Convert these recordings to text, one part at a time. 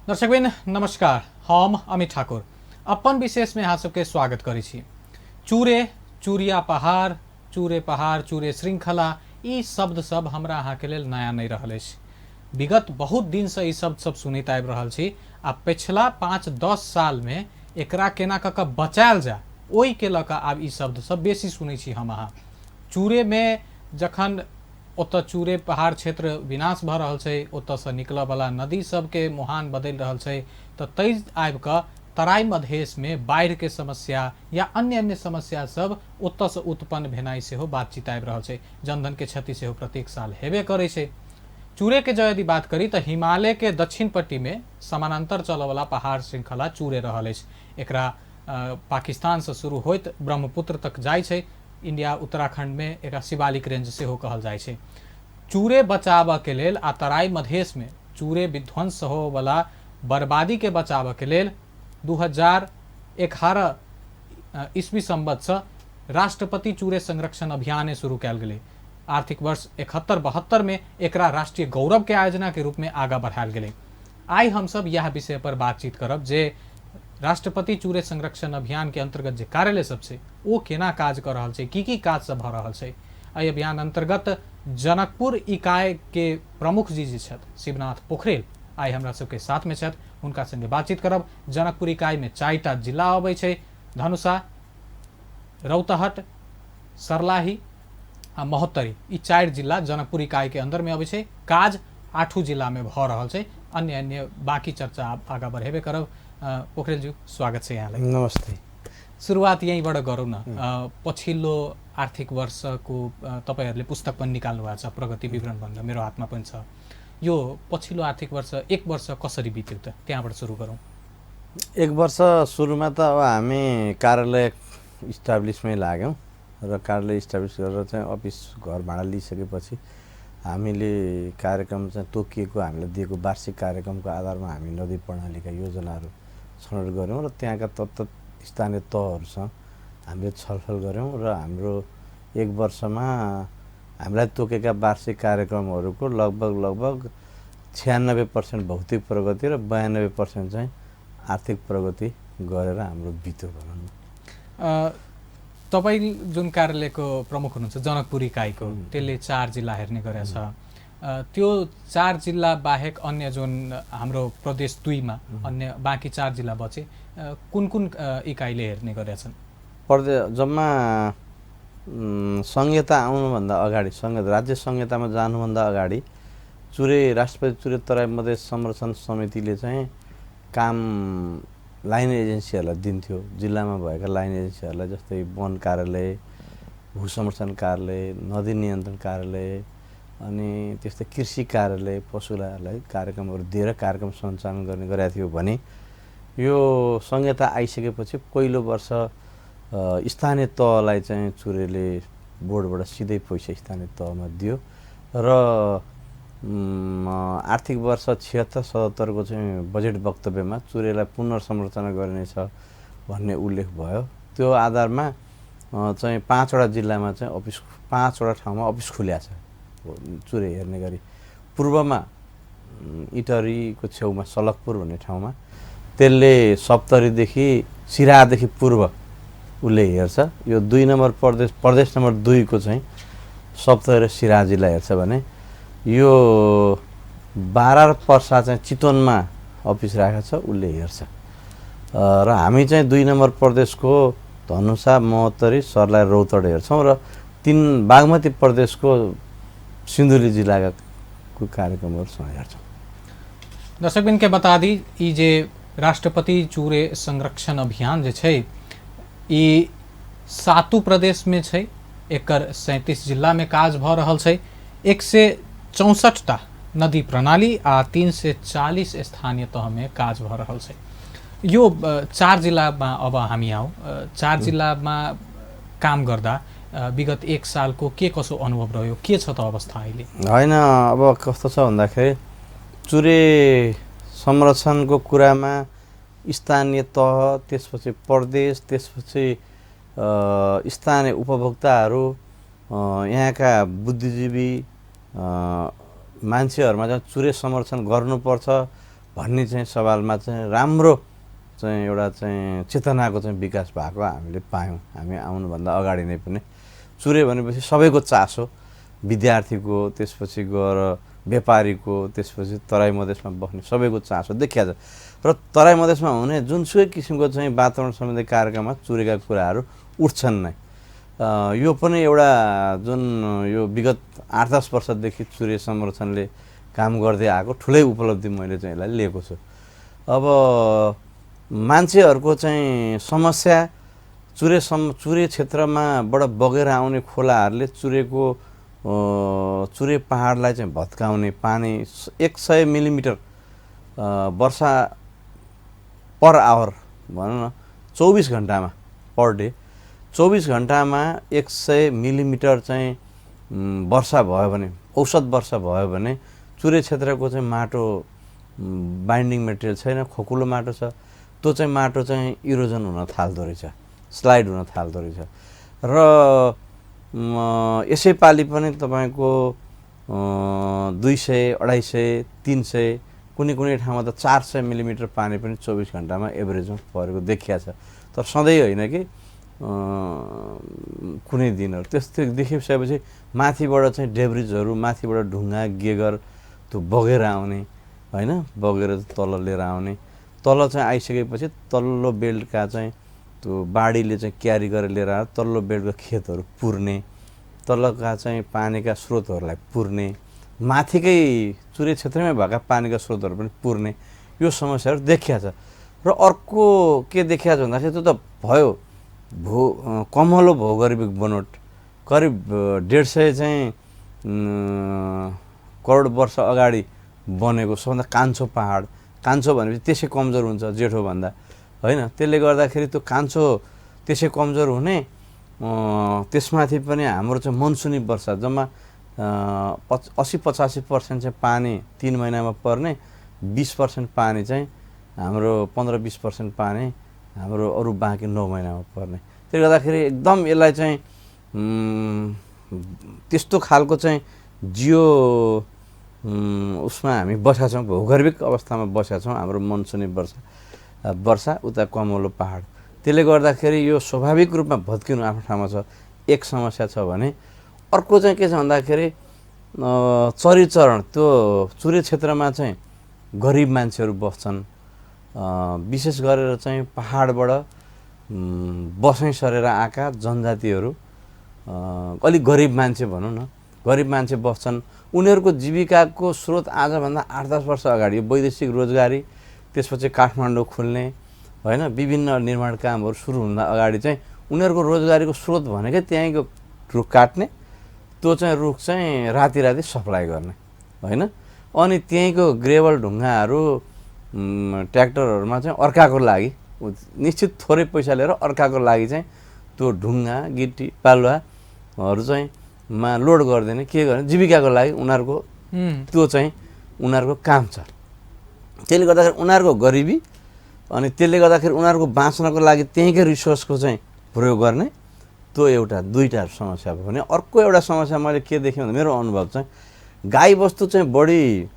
दर्शकबिन नमस्कार, हम अमित ठाकुर अपन विशेष में अहाँ सबके स्वागत करै छी। चूरे, चूरिया पहाड़, चूरे श्रृंखला ई शब्द सब हमरा अहाँ के लेल नया नहीं रहल अछि। विगत बहुत दिन से ई शब्द सब सुनैत आबि रहल छी आ पिछला 5-10 साल में एकरा केना क बचायल जा ओहि के लक आब ई शब्द सब बेसी सुनै छी हम अहाँ। चूरे में जखन ओत चूरे पहाड़ क्षेत्र विनाश भ रहल छै, ओत से निकलऽ वाला नदी सबके मुहान बदल रहल छै, तो तै आबि क तराई मधेश में बाढ़ के समस्या या अन्य समस्या सब ओत से उत्पन्न भेनाइ सेहो बातचीत आबि रहल छै। जनधन के क्षति सेहो प्रत्येक साल हेबे करे छै। चूरे के जो यदि बात करी तो हिमालय के दक्षिण पट्टी में समानांतर चलऽ वाला पहाड़ श्रृंखला चूरे रहल अछि। एकरा पाकिस्तान से शुरू होइत ब्रह्मपुत्र तक जाइ छै। इंडिया उत्तराखंड में एक शिवालिक रेंज से हो कहल जाय छै। चूरे बचाव के लेल आ तराई मधेश में चूरे विध्वंस हो वाला बर्बादी के बचाव के लेल 2011 ईस्वी संवत से राष्ट्रपति चूरे संरक्षण अभियान शुरू कयल गेलै। आर्थिक वर्ष 71-72 में एकरा राष्ट्रीय गौरव के आयोजना के रूप में आगा बढ़ायल गेलै। आई हम सब यह विषय पर बातचीत करब जे राष्ट्रपति चूरे संरक्षण अभियान के अंतर्गत जे कार्यालय सब छै ओ केना काज कर रहल छै, की काज सब भ रहल छै। एहि अभियान अंतर्गत जनकपुर इकाई के प्रमुख जी जे छथि शिवनाथ पोखरेल आई हमरा सबके साथ में छथि। हुनका संगे बातचीत करब। जनकपुर इकाई में 4टा जिला अबै छै, धनुषा, रौतहट, सर्लाही आ महोत्तरी। ई 4 जिला जनकपुर इकाई के अंदर में अबै छै। काज 8 जिला में भ रहल छै। अन्य बाकी चर्चा आगा बढ़ेबे करब। पोखरेल जी स्वागत छै यहाँलाई। नमस्ते। सुरुवात यहीँबाट गरौँ न। पछिल्लो आर्थिक वर्षको तपाईहरुले पुस्तक पनि निकाल्नु भएको छ, प्रगति विवरण भनेर मेरो हातमा पनि छ। यो पछिल्लो आर्थिक वर्ष 1 वर्ष कसरी बित्यो त त्यहाँबाट सुरु गरौँ। 1 वर्ष सुरुमा त अब हामी कार्यालय इस्टाब्लिसमै लाग्यौँ र कार्यालय इस्टाब्लिस गरेर चाहिँ अफिस घर भाडा लिइसकेपछि हामीले कार्यक्रम चाहिँ तोकिएको हामीलाई दिएको वार्षिक कार्यक्रमको आधारमा हामी नदी प्रणालीका योजनाहरू छनौट गऱ्यौँ र त्यहाँका तत्त स्थानीय तहहरूसँग हामीले छलफल गऱ्यौँ र हाम्रो 1 वर्षमा हामीलाई तोकेका वार्षिक कार्यक्रमहरूको लगभग 96% भौतिक प्रगति र 92% चाहिँ आर्थिक प्रगति गरेर हाम्रो बित्यो भनौँ। तपाईँ जुन कार्यालयको प्रमुख हुनुहुन्छ जनकपुर इकाइको, त्यसले 4 जिल्ला हेर्ने गरेछ। त्यो 4 जिल्ला बाहेक अन्य जुन हाम्रो प्रदेश 2 मा अन्य बाँकी 4 जिल्ला बचे कुन इकाइले हेर्ने गरेछन्? जम्मा संहिता आउनुभन्दा अगाडि, राज्य संहितामा जानुभन्दा अगाडि राष्ट्रपति चूरे तराई मधेस संरक्षण समितिले चाहिँ काम लाइन एजेन्सीहरूलाई दिन्थ्यो। जिल्लामा भएका लाइन एजेन्सीहरूलाई, जस्तै वन कार्यालय, भू संरक्षण कार्यालय, नदी नियन्त्रण कार्यालय, अनि त्यस्तै कृषि कार्यालय, पशुलाई कार्यक्रमहरू दिएर कार्यक्रम सञ्चालन गर्ने गरेका थियो भने यो संहिता आइसकेपछि पहिलो वर्ष स्थानीय तहलाई चाहिँ चूरेले बोर्डबाट सिधै पैसा स्थानीय तहमा दियो र आर्थिक वर्ष 76-77 को चाहिँ बजेट वक्तव्यमा चूरेलाई पुनर्संरचना गरिनेछ भन्ने उल्लेख भयो। त्यो आधारमा चाहिँ 5वटा जिल्लामा चाहिँ 5वटा ठाउँमा अफिस खुल्या छ चूरे हेर्ने गरी। पूर्वमा इटरीको छेउमा सलकपुर भन्ने ठाउँमा, त्यसले सप्तरीदेखि सिराहादेखि पूर्व उसले हेर्छ। यो 2 नम्बर प्रदेश नम्बर 2 को चाहिँ सप्तरी र सिराहा जिल्ला हेर्छ भने यो 12 र पर्सा चाहिँ चितवनमा अफिस राखेको छ, उसले हेर्छ। र हामी चाहिँ 2 नम्बर प्रदेशको धनुषा, महोत्तरी, सर्लाही, रौतहट हेर्छौँ र 3 बागमती प्रदेशको सिन्धुली जिल्लाका कार्यक्रमहरू हेर्छौँ। दर्शकबिन के बता दी ई जे राष्ट्रपति चूरे संरक्षण अभियान जे छै ई 7 प्रदेश में छै। एकर 37 जिला में काज भ रहल छै। 164टा नदी प्रणाली आ 340 स्थानीय तह में काज भ रहल छै। यो 4 जिल्लामा अब हामी आऊ। 4 जिल्लामा काम गर्दा विगत 1 सालको के कसो अनुभव रह्यो, के छ त अवस्था अहिले? हैन, अब कस्तो छ भन्दाखेरि चूरे संरक्षणको कुरामा स्थानीय तह, त्यसपछि प्रदेश, त्यसपछि स्थानीय उपभोक्ताहरू, यहाँका बुद्धिजीवी मान्छेहरूमा चाहिँ चूरे संरक्षण गर्नुपर्छ भन्ने चाहिँ सवालमा चाहिँ राम्रो चाहिँ एउटा चाहिँ चेतनाको चाहिँ विकास भएको हामीले पायौँ। हामी आउनुभन्दा अगाडि नै पनि चुरे भनेपछि सबैको चासो, विद्यार्थीको, त्यसपछि गएर व्यापारीको, त्यसपछि तराई मधेसमा बस्ने सबैको चासो देखिया छ। र तराई मधेसमा हुने जुनसुकै किसिमको चाहिँ वातावरण सम्बन्धी कार्यक्रममा चुरेका कुराहरू उठ्छन् नै। यो पनि एउटा जुन यो विगत 8-10 वर्षदेखि चुरे संरक्षणले काम गर्दै आएको ठुलै उपलब्धि मैले चाहिँ यसलाई लिएको छु। अब मान्छेहरूको चाहिँ समस्या चुरे क्षेत्रमाबाट बगेर आउने खोलाहरूले चुरे पहाडलाई चाहिँ भत्काउने पानी 100 मिलिमिटर वर्षा पर आवर भनौँ न 24 घन्टामा पर डे 24 घन्टामा 100 मिलिमिटर चाहिँ वर्षा भयो भने, औसत वर्षा भयो भने चुरे क्षेत्रको चाहिँ माटो बाइन्डिङ मेटेरियल छैन, खोकुलो माटो छ। त्यो चाहिँ माटो चाहिँ इरोजन हुन थाल्दो रहेछ, स्लाइड हुन थाल्दो रहेछ। र यसै पालि पनि तपाईँको 200, 250, 300 कुनै ठाउँमा त 400 मिलिमिटर पानी पनि 24 घन्टामा एभरेजमा परेको देखिया छ। तर सधैँ होइन कि कुनै दिनहरू त्यस्तो देखिसकेपछि माथिबाट चाहिँ डेब्रिजहरू, माथिबाट ढुङ्गा गेगर त्यो बगेर आउने होइन, बगेर तल लिएर आउने, तल चाहिँ आइसकेपछि तल्लो बेल्टका चाहिँ त्यो बाढीले चाहिँ क्यारी गरेर लिएर आएर तल्लो बेल्टको खेतहरू पुर्ने, तलका चाहिँ पानीका स्रोतहरूलाई पुर्ने, माथिकै चुरे क्षेत्रमै भएका पानीका स्रोतहरू पनि पुर्ने, यो समस्याहरू देखिया छ। र अर्को के देखिया छ भन्दाखेरि त्यो त भयो कमलो भौगोलिक बनोट करिब 150 चाहिँ करोड वर्ष अगाडि बनेको सबभन्दा कान्छो पहाड। कान्छो भनेपछि त्यसै कमजोर हुन्छ जेठोभन्दा होइन। त्यसले गर्दाखेरि त्यो कान्छो त्यसै कमजोर हुने, त्यसमाथि पनि हाम्रो चाहिँ मनसुनी वर्षा जम्मा 80-85% चाहिँ पानी 3 महिनामा पर्ने, 20% पानी चाहिँ हाम्रो 15-20% पानी हाम्रो अरू बाँकी 9 महिनामा पर्ने। त्यसले गर्दाखेरि एकदम यसलाई चाहिँ त्यस्तो खालको चाहिँ जियो उसमा हामी बसेका छौँ, भौगोलिक अवस्थामा बसेका छौँ हाम्रो मनसुनी वर्षा उता कमलो पहाड। त्यसले गर्दाखेरि यो स्वाभाविक रूपमा भत्किनु आफ्नो ठाउँमा छ, एक समस्या छ भने अर्को चाहिँ के छ भन्दाखेरि चरीचरण त्यो चुरे क्षेत्रमा चाहिँ गरिब मान्छेहरू बस्छन्। विशेष गरेर चाहिँ पहाडबाट बसाइ सरेर आएका जनजातिहरू अलिक गरिब मान्छे भनौँ न, गरिब मान्छे बस्छन्। उनीहरूको जीविकाको स्रोत आजभन्दा 8-10 वर्ष अगाडि वैदेशिक रोजगारी, त्यसपछि काठमाडौँ खुल्ने होइन, विभिन्न निर्माण कामहरू सुरु हुँदा अगाडि चाहिँ उनीहरूको रोजगारीको स्रोत भनेकै त्यहीँको रुख काट्ने, त्यो चाहिँ रुख चाहिँ राति सप्लाई गर्ने होइन। अनि त्यहीँको ग्रेभल ढुङ्गाहरू ट्र्याक्टरहरूमा चाहिँ अर्काको लागि निश्चित थोरै पैसा लिएर अर्काको लागि चाहिँ त्यो ढुङ्गा गिटी बालुवाहरू चाहिँ लोड गरिदिने, के गर्ने जीविकाको लागि उनीहरूको त्यो चाहिँ उनीहरूको काम छ। त्यसले गर्दाखेरि उनीहरूको गरिबी अनि त्यसले गर्दाखेरि उनीहरूको बाँच्नको लागि त्यहीँकै रिसोर्सको चाहिँ प्रयोग गर्ने, त्यो एउटा दुईवटा समस्या भयो भने अर्को एउटा समस्या मैले के देखेँ भन्दा मेरो अनुभव चाहिँ गाईबस्तु चाहिँ बढी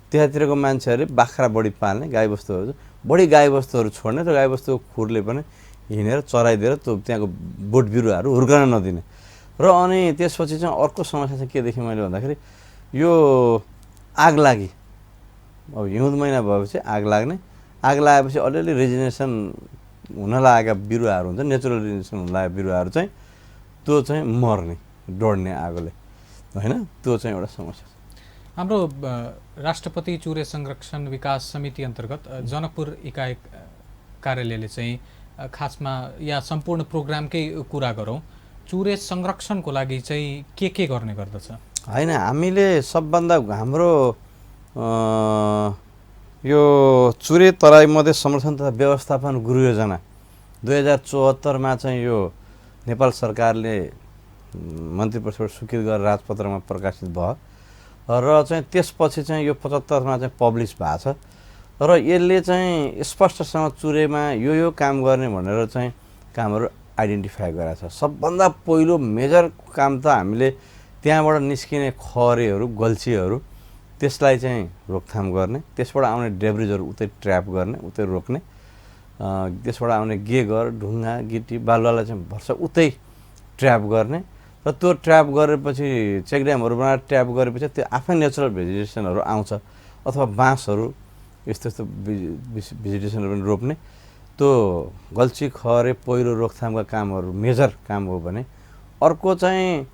त्यहाँतिरको मान्छेहरूले बाख्रा बढी पाल्ने, गाईबस्तुहरू बढी गाईबस्तुहरू छोड्ने र गाईबस्तुको खुरले पनि हिँडेर चराइदिएर त्यो त्यहाँको बोट बिरुवाहरू हुर्कन नदिने। र अनि त्यसपछि चाहिँ अर्को समस्या चाहिँ के देखेँ मैले भन्दाखेरि यो आग लागि, अब हिउँद महिना भएपछि आग लाग्ने, आग लागेपछि अलिअलि रिजेनेसन हुन लागेका बिरुवाहरू हुन्छ, नेचुरल रिजेनेसन हुन लागेका बिरुवाहरू चाहिँ त्यो चाहिँ मर्ने, डढ्ने आगोले होइन, त्यो चाहिँ एउटा समस्या छ। हाम्रो राष्ट्रपति चुरे संरक्षण विकास समिति अन्तर्गत जनकपुर इकाइ कार्यालयले चाहिँ खासमा या सम्पूर्ण प्रोग्रामकै कुरा गरौँ, चुरे संरक्षणको लागि चाहिँ के गर्ने गर्दछ? होइन, हामीले सबभन्दा हाम्रो यो चुरे तराई मधेस संरक्षण तथा व्यवस्थापन गृह योजना 2074मा चाहिँ यो नेपाल सरकारले मन्त्री परिषदबाट स्वीकृत गरेर राजपत्रमा प्रकाशित भयो र चाहिँ त्यसपछि चाहिँ यो 75मा चाहिँ पब्लिस भएको छ र यसले चाहिँ स्पष्टसँग चुरेमा यो काम गर्ने भनेर चाहिँ कामहरू आइडेन्टिफाई गरेको छ। सबभन्दा पहिलो मेजर काम त हामीले त्यहाँबाट निस्किने खरेहरू, गल्छीहरू त्यसलाई चाहिँ रोकथाम गर्ने, त्यसबाट आउने डेब्रिजहरू उतै ट्र्याप गर्ने, उतै रोक्ने, त्यसबाट आउने गेगर, ढुङ्गा, गिटी, बालुवालाई चाहिँ भर्छ उतै ट्र्याप गर्ने र त्यो ट्र्याप गरेपछि चेक ड्यामहरू बनाएर ट्र्याप गरेपछि त्यो आफै नेचुरल भेजिटेसनहरू आउँछ अथवा बाँसहरू यस्तो यस्तो भेजिटेसनहरू पनि रोप्ने। त्यो गल्छी खहरे पहिरो रोकथामका कामहरू मेजर काम हो भने अर्को चाहिँ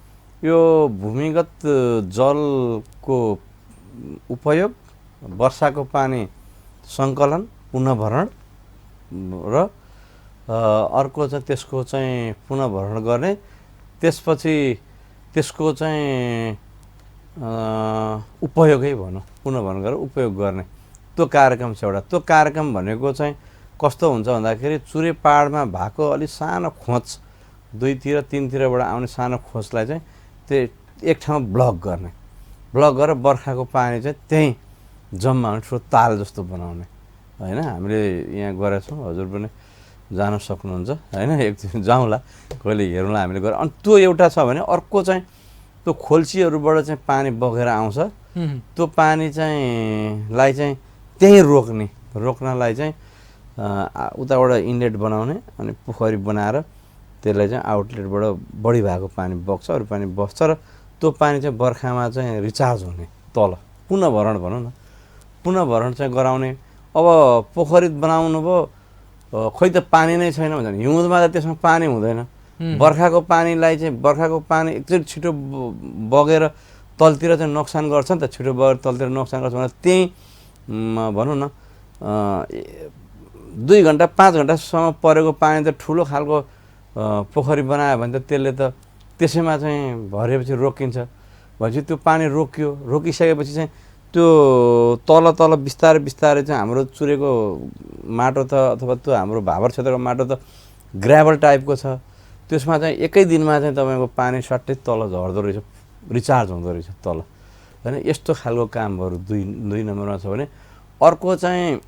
यो भूमिगत जलको उपयोग, वर्षाको पानी सङ्कलन, पुनःभरण र अर्को चाहिँ त्यसको चाहिँ पुनःभरण गर्ने, त्यसपछि त्यसको चाहिँ उपयोगै भनौँ, पुनःभरण गरेर उपयोग गर्ने, त्यो कार्यक्रम छ एउटा। त्यो कार्यक्रम भनेको चाहिँ कस्तो हुन्छ भन्दाखेरि चुरे पाहाडमा भएको अलिक सानो खोज 2तिर 3तिरबाट आउने सानो खोजलाई चाहिँ त्यो एक ठाउँमा ब्लक गर्ने, ब्लक गरेर बर्खाको पानी चाहिँ त्यहीँ जम्मा हुने ठुलो ताल जस्तो बनाउने होइन। हामीले यहाँ गरेका छौँ, हजुर पनि जान सक्नुहुन्छ होइन, एकदिन जाउँला, कहिले हेरौँला हामीले गरेर। अनि त्यो एउटा छ भने अर्को चाहिँ त्यो खोल्सीहरूबाट चाहिँ पानी बगेर आउँछ, त्यो पानी चाहिँ लाई चाहिँ त्यहीँ रोक्नलाई चाहिँ उताबाट इनलेट बनाउने अनि पोखरी बनाएर त्यसलाई चाहिँ आउटलेटबाट बढी भएको पानी बग्छ, अरू पानी बस्छ र त्यो पानी चाहिँ बर्खामा चाहिँ रिचार्ज हुने, तल पुनःभरण भनौँ न, पुनःभरण चाहिँ गराउने। अब पोखरी बनाउनु भयो, खोइ त पानी नै छैन भन्छ हिउँदमा त त्यसमा पानी हुँदैन, बर्खाको पानीलाई चाहिँ बर्खाको पानी एकचोटि छिटो बगेर तलतिर चाहिँ नोक्सान गर्छ नि त, छिटो बगेर तलतिर नोक्सान गर्छ भने त्यहीँ भनौँ न 2 घन्टा 5 घन्टासम्म परेको पानी त ठुलो खालको पोखरी बनायो भने त त्यसले त त्यसैमा चाहिँ भरेपछि रोकिन्छ, भनेपछि त्यो पानी रोकियो, रोकिसकेपछि चाहिँ त्यो तल बिस्तारै बिस्तारै चाहिँ हाम्रो चुरेको माटो त अथवा त्यो हाम्रो भाबर क्षेत्रको माटो त ग्राभल टाइपको छ, त्यसमा चाहिँ एकै दिनमा चाहिँ तपाईँको पानी सट्टै तल झर्दो रहेछ, रिचार्ज हुँदो रहेछ तल होइन। यस्तो खालको कामहरू दुई नम्बरमा छ भने अर्को चाहिँ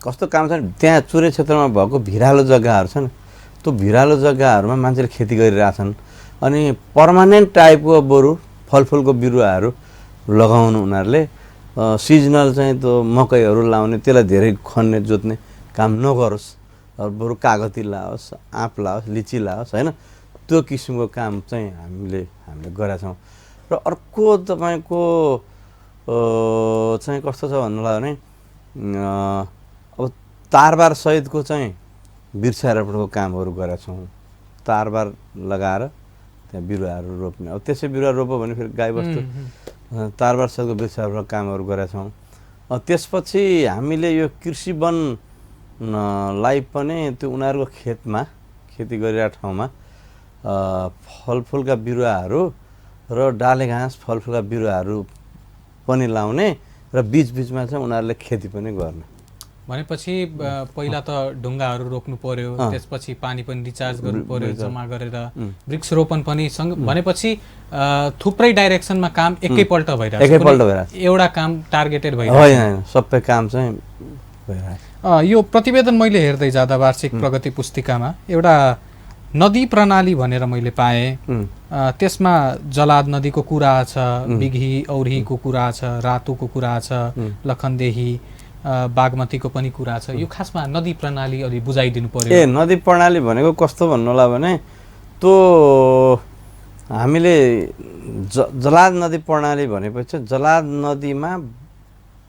कस्तो काम छ भने त्यहाँ चुरे क्षेत्रमा भएको भिरालो जग्गाहरू छन्, त्यो भिरालो जग्गाहरूमा मान्छेले खेती गरिरहेछन् अनि पर्मानेन्ट टाइपको बरु फलफुलको बिरुवाहरू लगाउनु उनीहरूले, सिजनल चाहिँ त्यो मकैहरू लाउने, त्यसलाई धेरै खन्ने जोत्ने काम नगरोस्, बरु कागती लाओस्, आँप लाओस्, लिची लाओस् होइन, त्यो किसिमको काम चाहिँ हामीले गरेका छौँ। र अर्को तपाईँको चाहिँ कस्तो छ भन्नुलाई भने अब तारबार सहितको चाहिँ वृक्षारोपणको कामहरू गरेका छौँ, तारबार लगाएर त्यहाँ बिरुवाहरू रोप्ने। अब त्यसै बिरुवा रोप्यो भने फेरि गाईबस्तु तारबार सहितको वृक्षारोपणको कामहरू गरेका छौँ। त्यसपछि हामीले यो कृषि वनलाई पनि त्यो उनीहरूको खेतमा खेती गरिरहेको ठाउँमा फलफुलका बिरुवाहरू र डाले घाँस फलफुलका बिरुवाहरू पनि लाउने र बिचबिचमा चाहिँ उनीहरूले खेती पनि गर्ने। भनेपछि पहिला त ढुङ्गाहरू रोक्नु पर्यो, त्यसपछि पानी पनि रिचार्ज गर्नु पर्यो जम्मा गरेर, वृक्षरोपण पनि भनेपछि थुप्रै डाइरेक्सनमा काम एकैपल्ट भइरहेछ, एउटा काम टार्गेटेड भइरहेछ, सबै काम चाहिँ भइरहेछ। यो प्रतिवेदन मैले हेर्दै जाँदा वार्षिक प्रगति पुस्तिकामा एउटा नदी प्रणाली भनेर मैले पाएँ, त्यसमा जलाद नदीको कुरा छ, बिघी औरीको कुरा छ, रातुको कुरा छ, लखनदेही बागमतीको पनि कुरा छ। यो खासमा नदी प्रणाली अलि बुझाइदिनु पर्यो। नदी प्रणाली भनेको कस्तो भन्नुलाई भने त्यो हामीले जलाद नदी प्रणाली भनेपछि जलाद नदीमा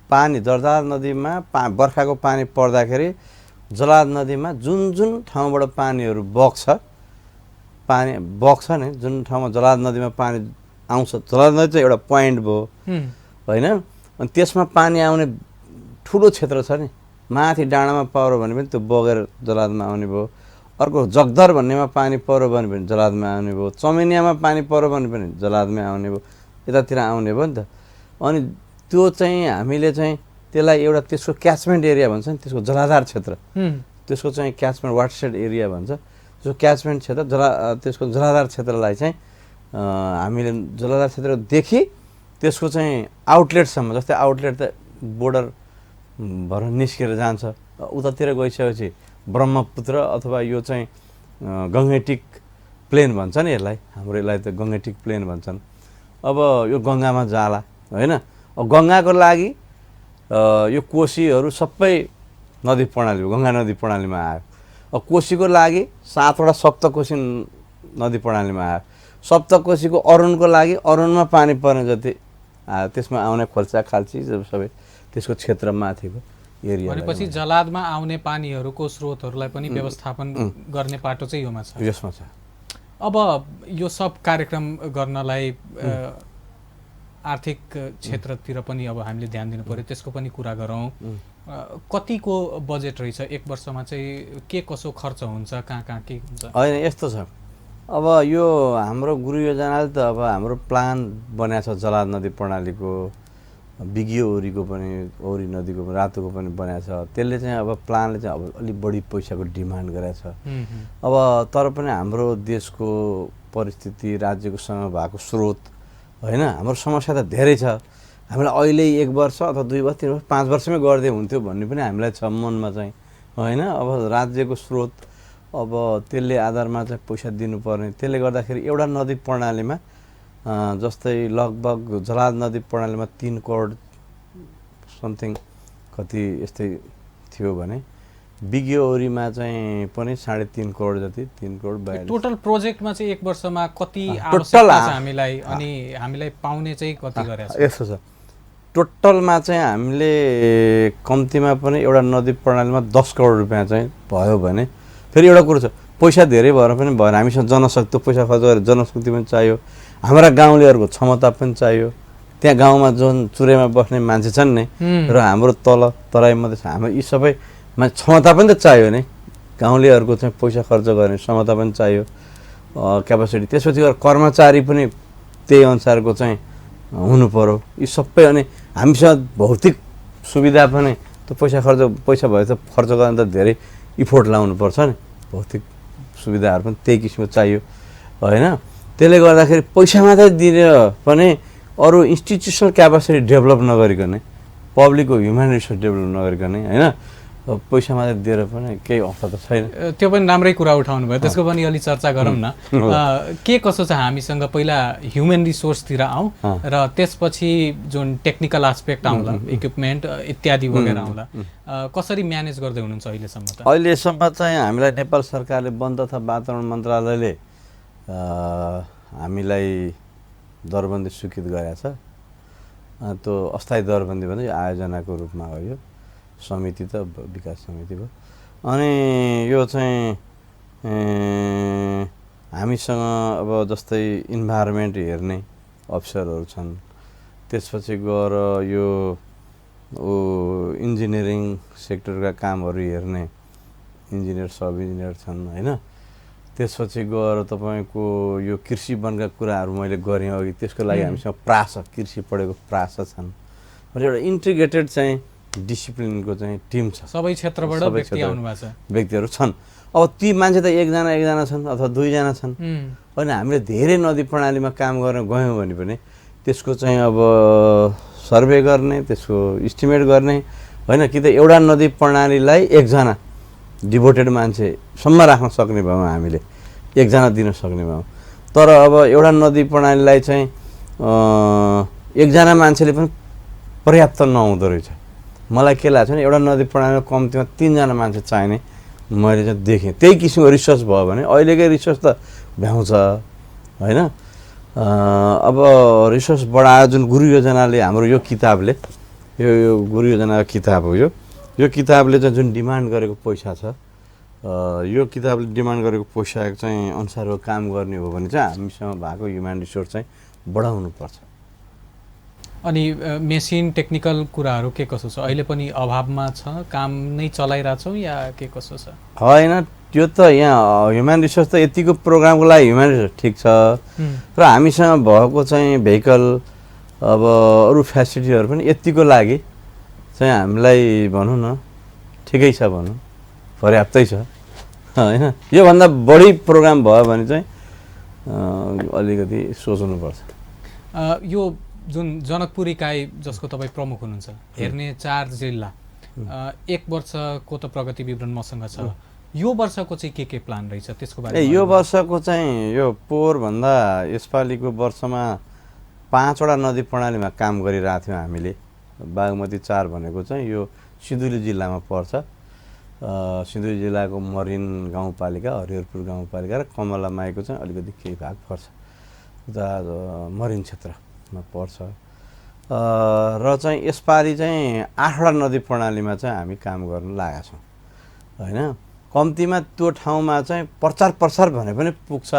पानी, जलाद नदीमा बर्खाको पानी पर्दाखेरि जलाद नदीमा जुन ठाउँबाट पानीहरू बग्छ नि, जुन ठाउँमा जलाद नदीमा पानी आउँछ, जलाद नदी चाहिँ एउटा पोइन्ट भयो होइन। अनि त्यसमा पानी आउने ठुलो क्षेत्र छ नि, माथि डाँडामा पऱ्यो भने पनि त्यो बगेर जलादमा आउने भयो, अर्को जगदर भन्नेमा पानी पऱ्यो भने पनि जलादमा आउने भयो, चमेनियामा पानी पऱ्यो भने पनि जलादमै आउने भयो, यतातिर आउने भयो नि त। अनि त्यो चाहिँ हामीले चाहिँ त्यसलाई एउटा त्यसको क्याचमेन्ट एरिया भन्छ नि, त्यसको जलाधार क्षेत्र, त्यसको चाहिँ क्याचमेन्ट वाटरसेड एरिया भन्छ, त्यसको क्याचमेन्ट क्षेत्र त्यसको जलाधार क्षेत्रलाई चाहिँ हामीले जलाधार क्षेत्रदेखि त्यसको चाहिँ आउटलेटसम्म, जस्तै आउटलेट त बोर्डर भएर निस्केर जान्छ, उतातिर गइसकेपछि ब्रह्मपुत्र अथवा यो चाहिँ गङ्गेटिक प्लेन भन्छ नि यसलाई, हाम्रो यसलाई त गङ्गेटिक प्लेन भन्छन्। अब यो गङ्गामा जाला होइन, गङ्गाको लागि यो कोसीहरू सबै नदी प्रणाली गङ्गा नदी प्रणालीमा आयो। कोसीको लागि 7वटा सप्तकोशी नदी प्रणालीमा आयो। सप्तकोशीको अरुणको लागि अरुणमा पानी पर्ने जति आयो, त्यसमा आउने खोल्सा खाल्ची सबै त्यसको क्षेत्र माथिको एरिया। भनेपछि जलादमा आउने पानीहरूको स्रोतहरूलाई पनि व्यवस्थापन गर्ने पाटो चाहिँ योमा छ, यसमा छ। अब यो सब कार्यक्रम गर्नलाई आर्थिक क्षेत्रतिर पनि अब हामीले ध्यान दिनु पर्यो, त्यसको पनि कुरा गरौँ। कतिको बजेट रहेछ एक वर्षमा चाहिँ, के कसो खर्च हुन्छ, कहाँ के हुन्छ? होइन यस्तो छ, अब यो हाम्रो गुरु योजनाले त अब हाम्रो प्लान बनाएको छ जलाद नदी प्रणालीको, बिगियो ओरीको पनि, ओरी नदीको पनि, रातोको पनि बनाएको छ। त्यसले चाहिँ अब प्लानले चाहिँ अब अलिक बढी पैसाको डिमान्ड गरेको छ। अब तर पनि हाम्रो देशको परिस्थिति, राज्यकोसँग भएको स्रोत होइन, हाम्रो समस्या त धेरै छ। हामीलाई अहिले 1 वर्ष अथवा 2 वर्ष 3 वर्ष 5 वर्षमै गर्दै हुन्थ्यो भन्ने पनि हामीलाई छ मनमा चाहिँ होइन। अब राज्यको स्रोत, अब त्यसले आधारमा चाहिँ पैसा दिनुपर्ने, त्यसले गर्दाखेरि एउटा नदी प्रणालीमा जस्तै लगभग जलाद नदी प्रणालीमा 3 करोड समथिङ कति यस्तै थियो भने बिगियो ओरीमा चाहिँ पनि 3.5 करोड जति, 3 करोड 42। टोटल प्रोजेक्टमा चाहिँ एक वर्षमा कति आवश्यकता छ हामीलाई, अनि हामीलाई पाउने चाहिँ कति गरेछ? यस्तो छ, टोटलमा चाहिँ हामीले कम्तीमा पनि एउटा नदी प्रणालीमा 10 करोड रुपियाँ चाहिँ भयो भने, फेरि एउटा कुरो छ, पैसा धेरै भएर पनि भएन, हामीसँग जनशक्ति, पैसा खर्च गरेर जनशक्ति पनि चाहियो, हाम्रा गाउँलेहरूको क्षमता पनि चाहियो। त्यहाँ गाउँमा जुन चुरेमा बस्ने मान्छे छन् नि र हाम्रो तराई मधेस, हाम्रो यी सबैमा क्षमता पनि त चाहियो नि, गाउँलेहरूको चाहिँ पैसा खर्च गर्ने क्षमता पनि चाहियो, क्यापासिटी। त्यसपछि गएर कर्मचारी पनि त्यही अनुसारको चाहिँ हुनु पर्यो, यी सबै। अनि हामीसँग भौतिक सुविधा पनि त पैसा भए त खर्च गर्न त धेरै इफोर्ट लाउनुपर्छ नि, भौतिक सुविधाहरू पनि त्यही किसिमको चाहियो होइन। त्यसले गर्दाखेरि पैसा मात्रै दिएर पनि अरू इन्स्टिट्युसनल क्यापासिटी डेभलप नगरिकन, पब्लिकको ह्युमन रिसोर्स डेभलप नगरिकन होइन, पैसा मात्रै दिएर पनि केही अवस्था त छैन। त्यो पनि राम्रै कुरा उठाउनु भयो, त्यसको पनि अलि चर्चा गरौँ न। के कसो छ हामीसँग, पहिला ह्युमन रिसोर्सतिर आउँ र त्यसपछि जुन टेक्निकल एस्पेक्ट आउँला, इक्विपमेन्ट इत्यादि वगैरह आउँला, कसरी म्यानेज गर्दै हुनुहुन्छ अहिलेसम्म त? अहिलेसम्म चाहिँ हामीलाई नेपाल सरकारले वन तथा वातावरण मन्त्रालयले हामीलाई दरबन्दी स्वीकृत गरेको छ। त्यो अस्थायी दरबन्दी भन्दा आयोजनाको रूपमा हो, यो समिति त विकास समिति भयो। अनि यो चाहिँ हामीसँग अब जस्तै इन्भाइरोमेन्ट हेर्ने अफिसरहरू छन्, त्यसपछि गएर यो इन्जिनियरिङ सेक्टरका कामहरू हेर्ने इन्जिनियर, सब इन्जिनियर छन् होइन। त्यसपछि गएर तपाईँको यो कृषि वनका कुराहरू मैले गरेँ अघि, त्यसको लागि हामीसँग कृषि पढेको प्रास छन्। एउटा इन्टिग्रेटेड चाहिँ डिसिप्लिनको चाहिँ टिम छ, सबै क्षेत्रबाट व्यक्ति आउनु भएको छ, व्यक्तिहरू छन्। अब ती मान्छे त एकजना छन् अथवा 2 जना छन्। अनि हामीले धेरै नदी प्रणालीमा काम गर्न गयौँ भने पनि त्यसको चाहिँ अब सर्वे गर्ने, त्यसको इस्टिमेट गर्ने होइन, कि त एउटा नदी प्रणालीलाई 1 जना डिभोटेड मान्छेसम्म राख्न सक्ने भयौँ, हामीले 1 जना दिन सक्ने भयौँ। तर अब एउटा नदी प्रणालीलाई चाहिँ 1 जना मान्छेले पनि पर्याप्त नहुँदो रहेछ। मलाई के लाग्छ भने एउटा नदी प्रणालीमा कम्तीमा 3 जना मान्छे चाहिने मैले चाहिँ देखेँ। त्यही किसिमको रिसर्च भयो भने अहिलेकै रिसर्च त भ्याउँछ होइन। अब रिसर्च बढायो जुन गुरु योजनाले, हाम्रो यो किताबले, यो गुरु योजनाको किताब हो, यो किताबले चाहिँ जुन डिमान्ड गरेको पैसा छ, यो किताबले डिमान्ड गरेको पैसा चाहिँ अनुसारको काम गर्ने हो भने चाहिँ हामीसँग भएको ह्युमन रिसोर्स चाहिँ बढाउनुपर्छ। अनि मेसिन टेक्निकल कुराहरू के कसो छ? अहिले पनि अभावमा छ, काम नै चलाइरहेछौँ या के कसो छ? होइन, त्यो त यहाँ ह्युमन रिसोर्स त यतिको प्रोग्रामको लागि ह्युमन रिसोर्स ठिक छ, र हामीसँग भएको चाहिँ भेहिकल, अब अरू फेसिलिटीहरू पनि यतिको लागि चाहिँ हामीलाई भनौँ न ठिकै छ, भनौँ पर्याप्तै छ होइन। योभन्दा बढी प्रोग्राम भयो भने चाहिँ अलिकति सोच्नुपर्छ। यो जुन जनकपुर इकाइ जसको तपाईँ प्रमुख हुनुहुन्छ, हेर्ने 4 जिल्ला, 1 वर्षको त प्रगति विवरण मसँग छ, यो वर्षको चाहिँ के प्लान रहेछ त्यसको बारेमा? यो वर्षको चाहिँ यो पोहोरभन्दा यसपालिको वर्षमा 5वटा नदी प्रणालीमा काम गरिरहेको थियौँ हामीले। बागमती 4 भनेको चाहिँ यो सिन्धुली जिल्लामा पर्छ। सिन्धुली जिल्लाको मरिन गाउँपालिका, हरिहरपुर गाउँपालिका र कमलामाईको चाहिँ अलिकति केही भाग पर्छ, उता मरिन क्षेत्रमा पर्छ। र चाहिँ यसपालि चाहिँ 8वटा नदी प्रणालीमा चाहिँ हामी काम गर्न लागेका छौँ होइन। कम्तीमा त्यो ठाउँमा चाहिँ प्रचार प्रसार भने पनि पुग्छ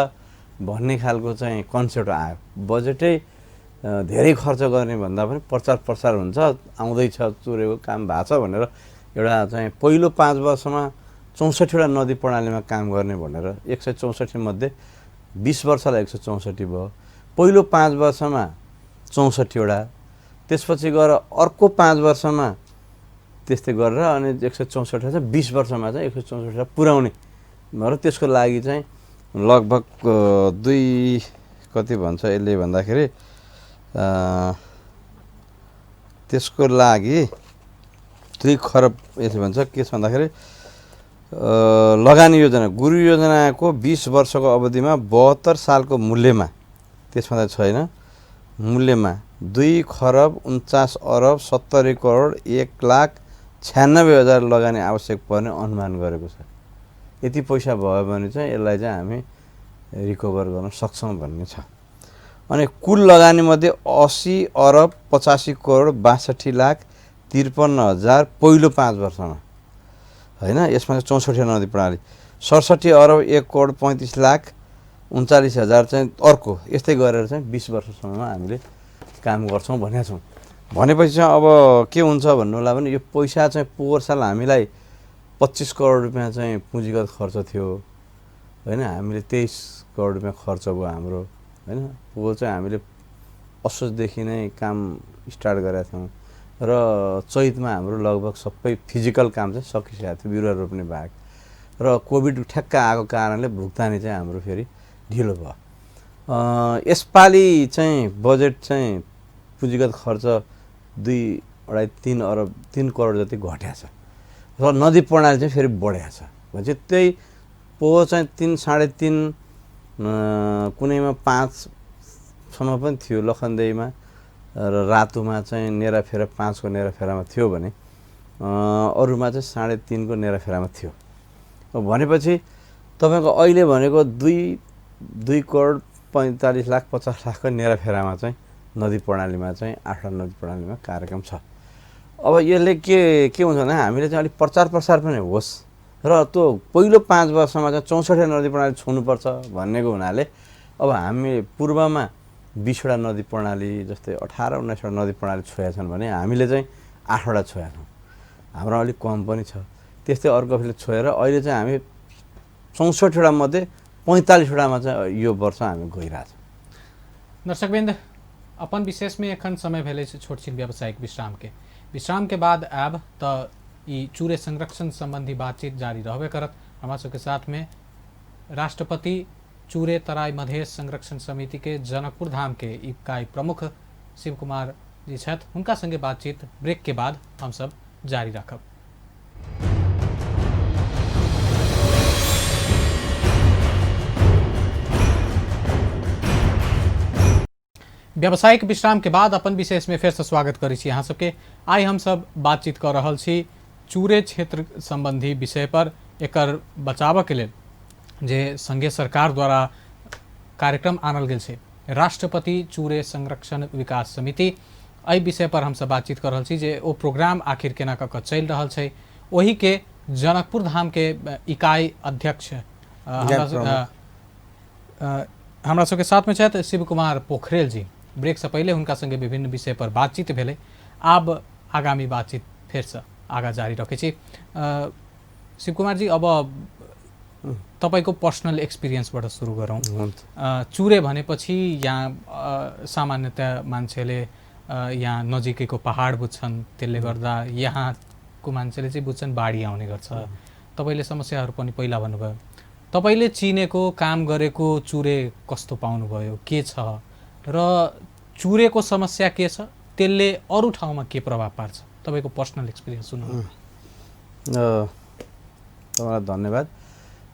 भन्ने खालको चाहिँ कन्सेप्ट आयो। बजेटै धेरै खर्च गर्ने भन्दा पनि प्रचार प्रसार हुन्छ, आउँदैछ, चुरेको काम भएको छ भनेर एउटा चाहिँ पहिलो 5 वर्षमा 64वटा नदी प्रणालीमा काम गर्ने भनेर 164 मध्ये 20 वर्षलाई 164 भयो। पहिलो 5 वर्षमा 64वटा, त्यसपछि गएर अर्को 5 वर्षमा त्यस्तै गरेर अनि 164 चाहिँ 20 वर्षमा चाहिँ 164 पुर्याउने र त्यसको लागि चाहिँ लगभग 2 कति भन्छ यसले भन्दाखेरि त्यसको लागि 2 खरब यसले भन्छ के छ भन्दाखेरि लगानी योजना गुरु योजनाको 20 वर्षको अवधिमा 72 सालको मूल्यमा, त्यसमा त छैन, मूल्यमा 2 खरब 49 अरब 70 करोड 1,96,000 लगानी आवश्यक पर्ने अनुमान गरेको छ। यति पैसा भयो भने चाहिँ यसलाई चाहिँ हामी रिकभर गर्न सक्छौँ भन्ने छ। अनि कुल लगानीमध्ये 80 अरब 85 करोड 62,53,000 पहिलो 5 वर्षमा होइन। यसमा चाहिँ 64 नदी प्रणाली, 67 अरब 1 करोड 35,39,000 चाहिँ अर्को, यस्तै गरेर चाहिँ 20 वर्षसम्ममा हामीले काम गर्छौँ भनेका छौँ। भनेपछि चाहिँ अब के हुन्छ भन्नु होला भने यो पैसा चाहिँ पोहोर साल हामीलाई 25 करोड रुपियाँ चाहिँ पुँजीगत खर्च थियो होइन। हामीले 23 करोड रुपियाँ खर्च भयो हाम्रो होइन। पोहोर चाहिँ हामीले असोजदेखि नै काम स्टार्ट गरेका थियौँ र चैतमा हाम्रो लगभग सबै फिजिकल काम चाहिँ सकिसकेको थियो, बिरुवा रोप्ने बाहेक। र कोभिड ठ्याक्क आएको कारणले भुक्तानी चाहिँ हाम्रो फेरि ढिलो भयो। यसपालि चाहिँ बजेट चाहिँ पुँजीगत खर्च 2.5-3 अरब 3 करोड जति घटेको छ र नदी प्रणाली चाहिँ फेरि बढेको छ। भनेपछि त्यही पोहोर चाहिँ 3-3.5 कुनैमा 5सम्म पनि थियो लखनदेहीमा र रातुमा चाहिँ नेराफेरा 5को नेराफेरामा थियो भने अरूमा चाहिँ 3.5 को नेराफेरामा थियो। भनेपछि तपाईँको अहिले भनेको 2 करोड 45,50,00,000 नेराफेरामा चाहिँ नदी प्रणालीमा चाहिँ 8वटा नदी प्रणालीमा कार्यक्रम छ। अब यसले के हुन्छ भने हामीले चाहिँ अलिक प्रचार प्रसार पनि होस् र त्यो पहिलो 5 वर्षमा चाहिँ 64 नदी प्रणाली छुनुपर्छ भन्नेको हुनाले अब हामी पूर्वमा 20वटा नदी प्रणाली जस्तै 18-19वटा नदी प्रणाली छोएका छन् भने हामीले चाहिँ 8वटा छोएका छौँ। हाम्रो अलिक कम पनि छ। त्यस्तै अर्कोले छोएर अहिले चाहिँ हामी 64वटा मध्ये 45वटामा चाहिँ यो वर्ष हामी गइरहेछौँ। दर्शकबिंद, अपन विशेष में एखन समय भेले से छोट छिन व्यावसायिक विश्राम के बाद आब त ई चूरे संरक्षण संबंधी बातचीत जारी रहबे करत। हमारा सबके साथ में राष्ट्रपति चूरे तराई मधेश संरक्षण समिति के जनकपुर धाम के इकाई प्रमुख शिव कुमार जी छथि, हुनका संगे बातचीत ब्रेक के बाद हम सब जारी रखब। व्यावसायिक विश्राम के बाद अपन विशेष में फिर से स्वागत करी छी अहाँ सबके। आई हम सब बातचीत कर रहल छी चूरे क्षेत्र संबंधी विषय पर, एकर बचाव के लेल जे संघीय सरकार द्वारा कार्यक्रम आनल गेल छै, राष्ट्रपति चूरे संरक्षण विकास समिति, एहि विषय पर हम सब बातचीत कर रहल छी जे ओ प्रोग्राम आखिर केना कऽ चलि रहल छै। ओही के जनकपुर धाम के इकाई अध्यक्ष हमरा सबके साथ में छथि शिव कुमार पोखरेल जी। ब्रेक से पहले हुनका संगे विभिन्न विषय पर बातचीत भेले। आब आगामी बातचीत फिर से आगा जारी रखे छी। शिव कुमार जी, अब तपाईको पर्सनल एक्सपिरियन्सबाट सुरु गरौँ। चूरे भनेपछि यहाँ सामान्यतया मान्छेले यहाँ नजिकैको पहाड बुझ्छन्, त्यसले गर्दा यहाँको मान्छेले चाहिँ बुझ्छन् बाढी आउने गर्छ। तपाईले समस्याहरू पनि पहिला भन्नुभयो। तपाईले चिनेको काम गरेको चूरे कस्तो पाउनुभयो, के छ र चूरेको समस्या के छ, त्यसले अरू ठाउँमा के प्रभाव पार्छ, तपाईको पर्सनल एक्सपिरियन्स सुन्नु। तपाईँलाई धन्यवाद।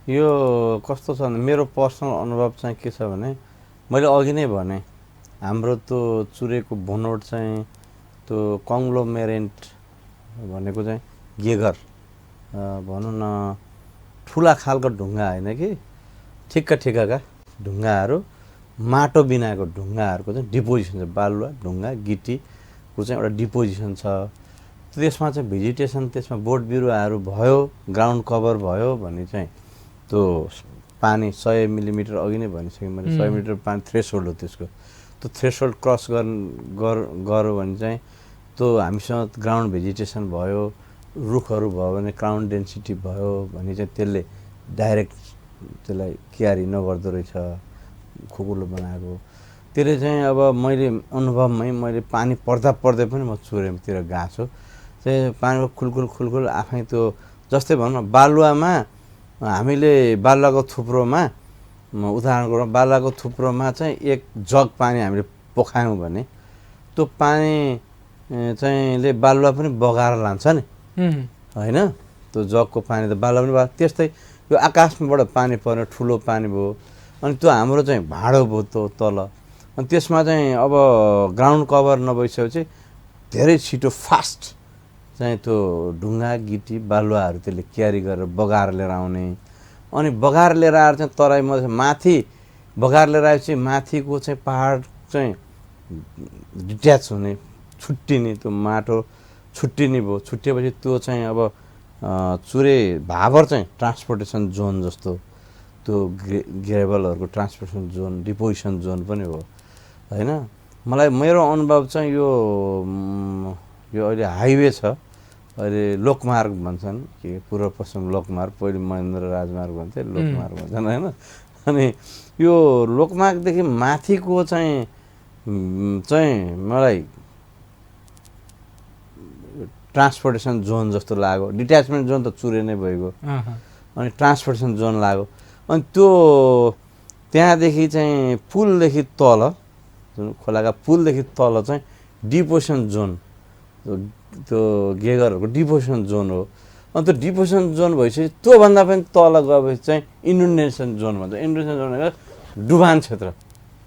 यो कस्तो छ भने मेरो पर्सनल अनुभव चाहिँ के छ भने मैले अघि नै भने हाम्रो त्यो चुरेको बनोट चाहिँ त्यो कङ्ग्लोमेरेन्ट भनेको चाहिँ गेगर भनौँ न ठुला खालको ढुङ्गा होइन कि ठिक्का ठिक्काका ढुङ्गाहरू माटो बिनाको ढुङ्गाहरूको चाहिँ डिपोजिसन छ। बालुवा ढुङ्गा गिटीको चाहिँ एउटा डिपोजिसन छ। त्यसमा चाहिँ भेजिटेसन त्यसमा बोट बिरुवाहरू भयो ग्राउन्ड कभर भयो भने चाहिँ त्यो पानी 100 मिलिमिटर अघि नै भनिसकेँ मैले 100 मिलिमिटर पानी थ्रेसहोल्ड हो त्यसको। त्यो थ्रेसहोल्ड क्रस गऱ्यो भने चाहिँ त्यो हामीसँग ग्राउन्ड भेजिटेसन भयो रुखहरू भयो भने क्राउन डेन्सिटी भयो भने चाहिँ त्यसले डाइरेक्ट त्यसलाई क्यारी नगर्दो रहेछ खुकुलो बनाएको। त्यसले चाहिँ अब मैले अनुभवमै मैले पानी पर्दा पर्दै पनि म चुरेतिर गएको छु चाहिँ पानीको खुलखुल आफै त्यो जस्तै भनौँ न बालुवामा हामीले बालुवाको थुप्रोमा उदाहरणको रूपमा बालुवाको थुप्रोमा चाहिँ 1 जग पानी हामीले पोखायौँ भने त्यो पानी चाहिँले बालुवा पनि बगाएर लान्छ नि होइन। त्यो जगको पानी त बालुवा पनि त्यस्तै यो आकाशबाट पानी पर्ने ठुलो पानी भयो अनि त्यो हाम्रो चाहिँ भाँडो भयो त्यो तल अनि त्यसमा चाहिँ अब ग्राउन्ड कभर नभइसकेपछि धेरै छिटो फास्ट चाहिँ त्यो ढुङ्गा गिटी बालुवाहरू त्यसले क्यारी गरेर बगाएर लिएर आउने अनि बगाएर लिएर आएर चाहिँ तराई माथि बगाएर लिएर आएपछि माथिको चाहिँ पहाड चाहिँ डिट्याच हुने छुट्टिने त्यो माटो छुट्टिने भयो। छुट्टिएपछि त्यो चाहिँ अब चुरे भाबर चाहिँ ट्रान्सपोर्टेसन जोन जस्तो त्यो ग्रेभलहरूको ट्रान्सपोर्टेसन जोन डिपोजिसन जोन पनि हो होइन। मलाई मेरो अनुभव चाहिँ यो अहिले हाइवे छ अहिले लोकमार्ग भन्छन् कि पूर्व पश्चिम लोकमार्ग पहिले महेन्द्र राजमार्ग भन्थे लोकमार्ग भन्छन् होइन। अनि यो लोकमार्गदेखि माथिको चाहिँ मलाई ट्रान्सपोर्टेसन जोन जस्तो लाग्यो। डिट्याचमेन्ट जोन त चुरे नै भइगयो अनि ट्रान्सपोर्टेसन जोन लाग्यो अनि त्यो त्यहाँदेखि चाहिँ पुलदेखि तल जुन खोलाका पुलदेखि तल चाहिँ डिपोजिसन जोन त्यो गेगरहरूको डिपोजिसन जोन हो। अनि त्यो डिपोजिसन जोन भएपछि त्योभन्दा पनि तल गएपछि चाहिँ इन्डोनेसन जोन भन्छ। इन्डोनेसन जोन भनेको डुबान क्षेत्र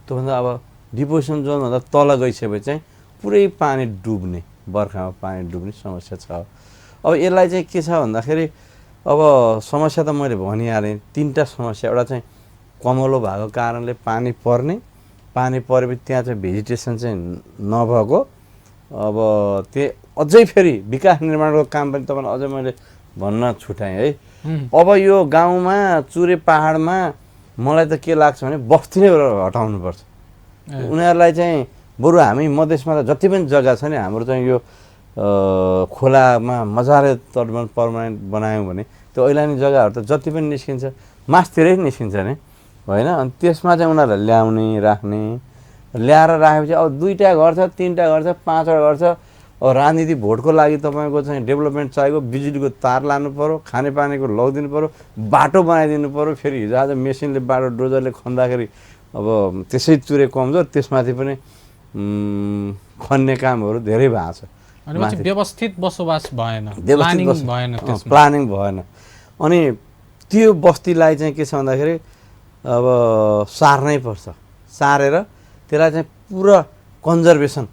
त्योभन्दा अब डिपोजिसन जोनभन्दा तल गइसकेपछि चाहिँ पुरै पानी डुब्ने बर्खामा पानी डुब्ने समस्या छ। अब यसलाई चाहिँ के छ भन्दाखेरि अब समस्या त मैले भनिहालेँ 3टा समस्या। एउटा चाहिँ कमलो भएको कारणले पानी पर्ने पानी परेपछि त्यहाँ चाहिँ भेजिटेसन चाहिँ नभएको अब त्यो अझै फेरि विकास निर्माणको काम पनि तपाईँलाई अझै मैले भन्न छुटाएँ है। अब यो गाउँमा चुरे पहाडमा मलाई त के लाग्छ भने बस्ती नै हटाउनुपर्छ। उनीहरूलाई चाहिँ बरु हामी मधेसमा त जति पनि जग्गा छ नि हाम्रो चाहिँ यो खोलामा मजाले तटबन्ध पर्मानेन्ट बनायौँ भने त्यो ऐलानी जग्गाहरू त जति पनि निस्किन्छ मासतिरै निस्किन्छ नि होइन। अनि त्यसमा चाहिँ उनीहरूलाई ल्याउने राख्ने ल्याएर राखेपछि अब 2टा घर छ 3टा घर छ 5वटा घर छ। अब राजनीति भोटको लागि तपाईँको चाहिँ डेभलपमेन्ट चाहिएको बिजुलीको तार लानु पऱ्यो खानेपानीको लगाइदिनु पऱ्यो बाटो बनाइदिनु पऱ्यो। फेरि हिजो आज मेसिनले बाटो डोजरले खन्दाखेरि अब त्यसै चुरे कमजोर त्यसमाथि पनि खन्ने कामहरू धेरै भएको छ। व्यवस्थित बसोबास भएन प्लानिङ भएन। अनि त्यो बस्तीलाई चाहिँ के छ भन्दाखेरि अब सार्नै पर्छ। सारेर त्यसलाई चाहिँ पुरा कन्जर्भेसन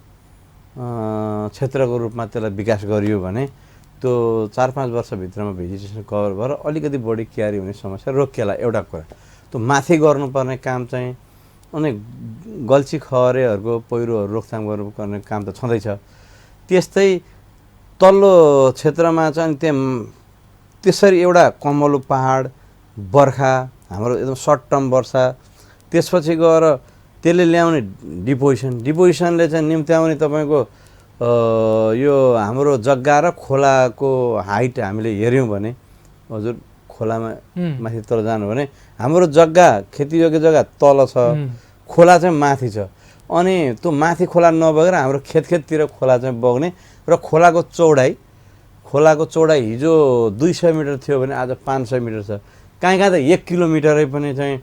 क्षेत्रको रूपमा त्यसलाई विकास गरियो भने त्यो 4-5 वर्षभित्रमा भेजिटेसन कभर भएर अलिकति बढी क्यारी हुने समस्या रोकिएला। एउटा कुरा त्यो माथि गर्नुपर्ने काम चाहिँ अनि गल्छी खहरेहरूको पहिरोहरू रोकथाम गर्नुपर्ने काम त छँदैछ। त्यस्तै तल्लो क्षेत्रमा चाहिँ त्यसरी एउटा कमलो पहाड बर्खा हाम्रो एकदम सर्ट टर्म वर्षा त्यसपछि गएर त्यसले ल्याउने डिपोजिसनले चाहिँ निम्त्याउने तपाईँको यो हाम्रो जग्गा र खोलाको हाइट हामीले हेऱ्यौँ भने हजुर खोलामा माथि तल जानु भने हाम्रो जग्गा खेतीयोग्य जग्गा तल छ खोला चाहिँ माथि छ। अनि त्यो माथि खोला नबगेर हाम्रो खेततिर खोला चाहिँ बग्ने र खोलाको चौडाइ हिजो 200 मिटर थियो भने आज 500 मिटर छ। कहीँ त 1 किलोमिटरै पनि चाहिँ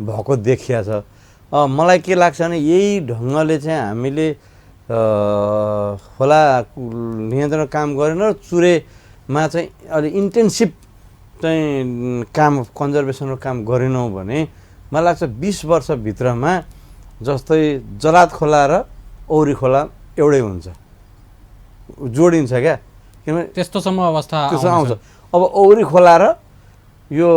भएको देखिया छ। मलाई के लाग्छ भने यही ढङ्गले चाहिँ हामीले खोला नियन्त्रण काम गरेन र चुरेमा चाहिँ अलि इन्टेन्सिभ चाहिँ काम कन्जर्भेसनको काम गरेनौँ भने मलाई लाग्छ 20 वर्षभित्रमा जस्तै जलात खोला र औरी खोला एउटै हुन्छ, जोडिन्छ क्या, किनभने त्यस्तोसम्म अवस्था त्यसो आउँछ। आउँछ। अब औरी खोला र यो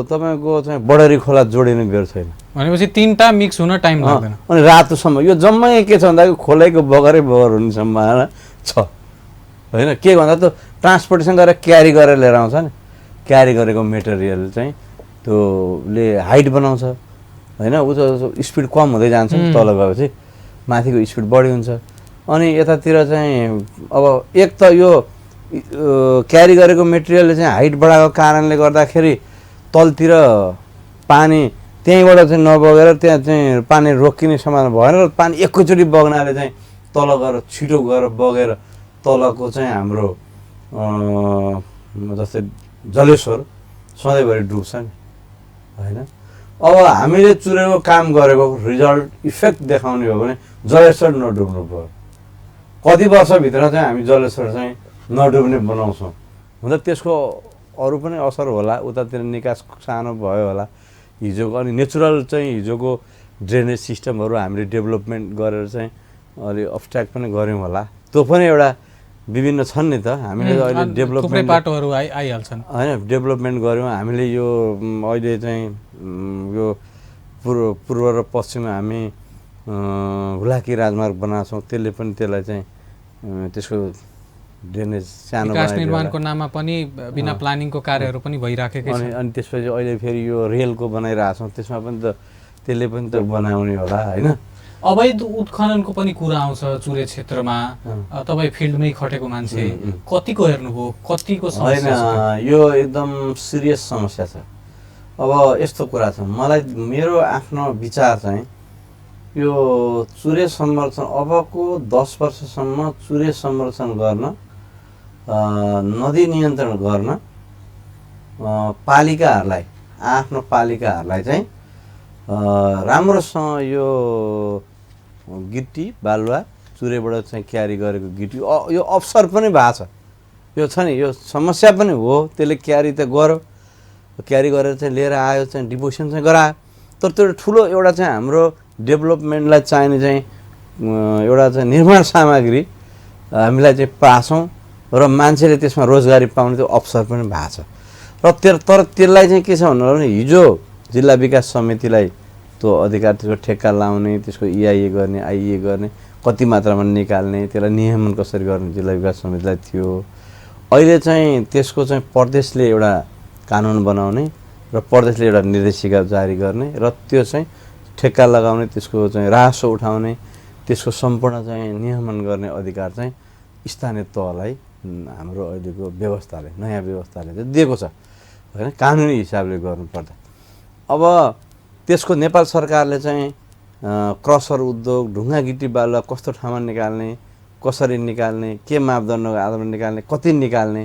तपाईँको चाहिँ बडरी खोला जोडिने बेर छैन। भनेपछि तीनटा मिक्स हुन टाइम लाग्दैन। अनि रातोसम्म यो जम्मै के छ भन्दाखेरि खोलाको बगरै बगर हुने सम्भावना छ होइन। के भन्दा त ट्रान्सपोर्टेसन गरेर क्यारी गरेर लिएर आउँछ नि, क्यारी गरेको मेटेरियल चाहिँ त्योले हाइट बनाउँछ होइन, ऊ स्पिड कम हुँदै जान्छ नि, तल गएपछि माथिको स्पिड बढी हुन्छ। अनि यतातिर चाहिँ अब एक त यो क्यारी गरेको मेटेरियलले चाहिँ हाइट बढाएको कारणले गर्दाखेरि तलतिर पानी त्यहीँबाट चाहिँ नबगेर त्यहाँ चाहिँ पानी रोकिने सम्भावना भएन र पानी एकैचोटि बग्नाले चाहिँ तल गएर छिटो गएर बगेर तलको चाहिँ हाम्रो जस्तै जलेश्वर सधैँभरि डुब्छ नि होइन। अब हामीले चुरेको काम गरेको रिजल्ट इफेक्ट देखाउने हो भने जलेश्वर नडुब्नु पर्यो। कति वर्षभित्र चाहिँ हामी जलेश्वर चाहिँ नडुब्ने बनाउँछौँ, हुन त त्यसको अरू पनि असर होला, उतातिर निकास सानो भयो होला हिजोको। अनि नेचुरल चाहिँ हिजोको ड्रेनेज सिस्टमहरू हामीले डेभलपमेन्ट गरेर चाहिँ अलि अब्स्ट्र्याक्ट पनि गऱ्यौँ होला, त्यो पनि एउटा विभिन्न छन् नि त। हामीले अहिले डेभलपमेन्ट बाटोहरू आइहाल्छन् होइन, डेभलपमेन्ट गऱ्यौँ हामीले। यो अहिले चाहिँ यो पूर्व र पश्चिममा हामी हुलाकी राजमार्ग बनाएको छौँ, त्यसले पनि त्यसलाई चाहिँ त्यसको ड्रेनेज सानो विकास निर्माणको नाममा पनि बिना प्लानिङको कार्यहरू पनि भइराखेकै छ। अनि त्यसपछि अहिले फेरि यो रेलको बनाइरहेको छौँ, त्यसमा पनि त त्यसले पनि त बनाउने होला होइन। अवैध उत्खननको पनि कुरा आउँछ चुरे क्षेत्रमा। तपाईँ फिल्डमै खटेको मान्छे, कतिको हेर्नुभयो, कतिको होइन, यो एकदम सिरियस समस्या छ। अब यस्तो कुरा छ, मलाई मेरो आफ्नो विचार चाहिँ यो चुरे संरक्षण अबको 10 वर्षसम्म चुरे संरक्षण गर्न, नदी नियन्त्रण गर्न पालिकाहरूलाई, आफ्नो पालिकाहरूलाई चाहिँ राम्रोसँग यो गिटी बालुवा चुरेबाट चाहिँ क्यारी गरेको गिटी यो अवसर पनि भएको छ, यो छ नि, यो समस्या पनि हो। त्यसले क्यारी त गर्यो, क्यारी गरेर चाहिँ लिएर आयो, चाहिँ डिपोजिसन चाहिँ गरायो। तर त्यो ठुलो एउटा चाहिँ हाम्रो डेभलपमेन्टलाई चाहिने चाहिँ एउटा चाहिँ निर्माण सामग्री हामीलाई चाहिँ पाछौँ र मान्छेले त्यसमा रोजगारी पाउने त्यो अवसर पनि भएको छ। र तर त्यसलाई चाहिँ के छ भन्नु भने हिजो जिल्ला विकास समितिलाई त्यो अधिकार, त्यसको ठेक्का लाउने, त्यसको इआइए गर्ने, आइए गर्ने, कति मात्रामा निकाल्ने, त्यसलाई नियमन कसरी गर्ने जिल्ला विकास समितिलाई थियो। अहिले चाहिँ त्यसको चाहिँ प्रदेशले एउटा कानुन बनाउने र प्रदेशले एउटा निर्देशिका जारी गर्ने र त्यो चाहिँ ठेक्का लगाउने, त्यसको चाहिँ रासो उठाउने, त्यसको सम्पूर्ण चाहिँ नियमन गर्ने अधिकार चाहिँ स्थानीय तहलाई हाम्रो अहिलेको व्यवस्थाले, नयाँ व्यवस्थाले चाहिँ दिएको छ होइन, कानुनी हिसाबले गर्नुपर्दा। अब त्यसको नेपाल सरकारले चाहिँ क्रसर उद्योग, ढुङ्गा गिटी बालुवा कस्तो ठाउँमा निकाल्ने, कसरी निकाल्ने, के मापदण्डको आधारमा निकाल्ने, कति निकाल्ने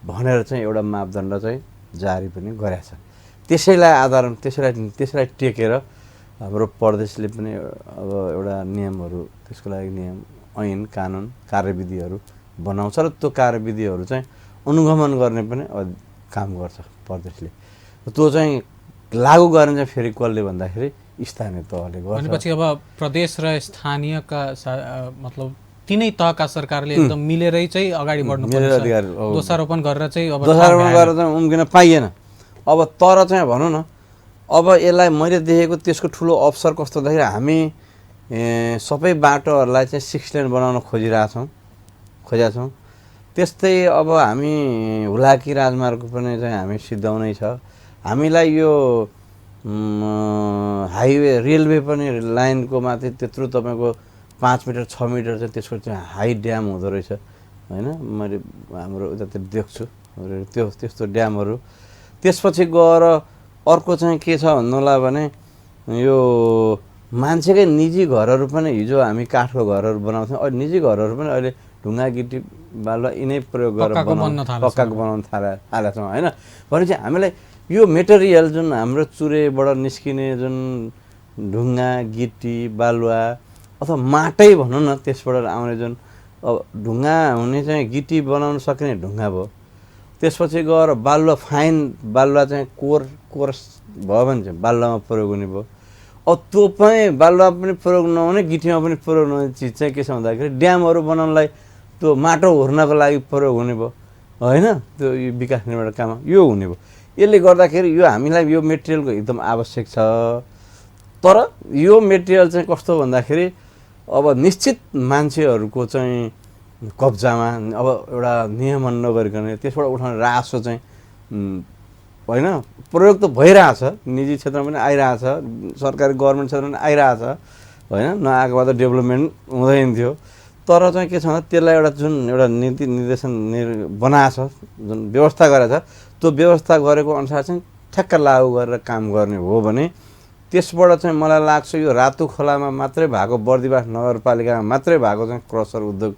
भनेर चाहिँ एउटा मापदण्ड चाहिँ जारी पनि गरेको छ। त्यसैलाई टेकेर हाम्रो प्रदेशले पनि अब एउटा नियमहरू, त्यसको लागि नियम, ऐन, कानुन, कार्यविधिहरू बनाउँछ र त्यो कार्यविधिहरू चाहिँ अनुगमन गर्ने पनि काम गर्छ प्रदेशले। त्यो चाहिँ लागू गर्ने चाहिँ फेरि कसले भन्दाखेरि स्थानीय तहले गर्छ। भनेपछि अब प्रदेश र स्थानीयका मतलब तिनै तहका सरकारले एकदम मिलेरै चाहिँ अगाडि बढ्नु पर्छ, दोषारोपण गरेर चाहिँ अब दोषारोपण गरेर चाहिँ उम्किन पाइएन। अब तर चाहिँ भनौँ न, अब यसलाई मैले देखेको त्यसको ठुलो अवसर कस्तो भन्दाखेरि हामी सबै बाटोहरूलाई चाहिँ 6 लेन बनाउन खोजेका छौँ। त्यस्तै अब हामी हुलाकी राजमार्ग पनि चाहिँ हामी सिद्धाउनै छ। हामीलाई यो हाइवे रेलवे पनि लाइनको माथि त्यत्रो तपाईँको 5 मिटर 6 मिटर चाहिँ त्यसको चाहिँ हाई ड्याम हुँदो रहेछ होइन। मैले हाम्रो उतातिर देख्छु त्यस्तो ड्यामहरू। त्यसपछि गएर अर्को चाहिँ के छ भन्नुलाई भने यो मान्छेकै निजी घरहरू पनि, हिजो हामी काठको घरहरू बनाउँथ्यौँ, अहिले निजी घरहरू पनि अहिले ढुङ्गा गिटी बालुवा यिनै प्रयोग गरेर पक्काको बनाउन थालेका छौँ होइन। भनेपछि हामीलाई यो मेटेरियल जुन हाम्रो चुरेबाट निस्किने जुन ढुङ्गा गिटी बालुवा अथवा माटै भनौँ न, त्यसबाट आउने जुन अब ढुङ्गा हुने चाहिँ गिटी बनाउन सकिने ढुङ्गा भयो। त्यसपछि गएर बालुवा फाइन बालुवा चाहिँ कोर भयो भने चाहिँ बालुवामा प्रयोग हुने भयो। अब त्यो पनि बालुवा पनि प्रयोग नहुने गिटीमा पनि प्रयोग नहुने चिज चाहिँ के छ भन्दाखेरि ड्यामहरू बनाउनलाई त्यो माटो हुर्नको लागि प्रयोग हुने भयो होइन त्यो विकास निर्माण काम यो हुने भयो यसले गर्दाखेरि यो हामीलाई यो मेटेरियलको एकदम आवश्यक छ तर यो मेटेरियल चाहिँ कस्तो भन्दाखेरि अब निश्चित मान्छेहरूको चाहिँ कब्जामा अब एउटा नियमन नगरिकन त्यसबाट उठाउने रासो चाहिँ होइन प्रयोग त भइरहेछ निजी क्षेत्रमा पनि आइरहेछ सरकारी गभर्मेन्ट क्षेत्रमा पनि आइरहेछ होइन नआएको भए त डेभलपमेन्ट हुँदैन थियो तर चाहिँ के छ भन्दा त्यसलाई एउटा जुन एउटा नीति निर्देशन बनाएको छ जुन व्यवस्था गरेको छ त्यो व्यवस्था गरेको अनुसार चाहिँ ठ्याक्क लागू गरेर काम गर्ने हो भने त्यसबाट चाहिँ मलाई लाग्छ यो रातो खोलामा मात्रै भएको बर्दिवास नगरपालिकामा मात्रै भएको चाहिँ क्रसर उद्योग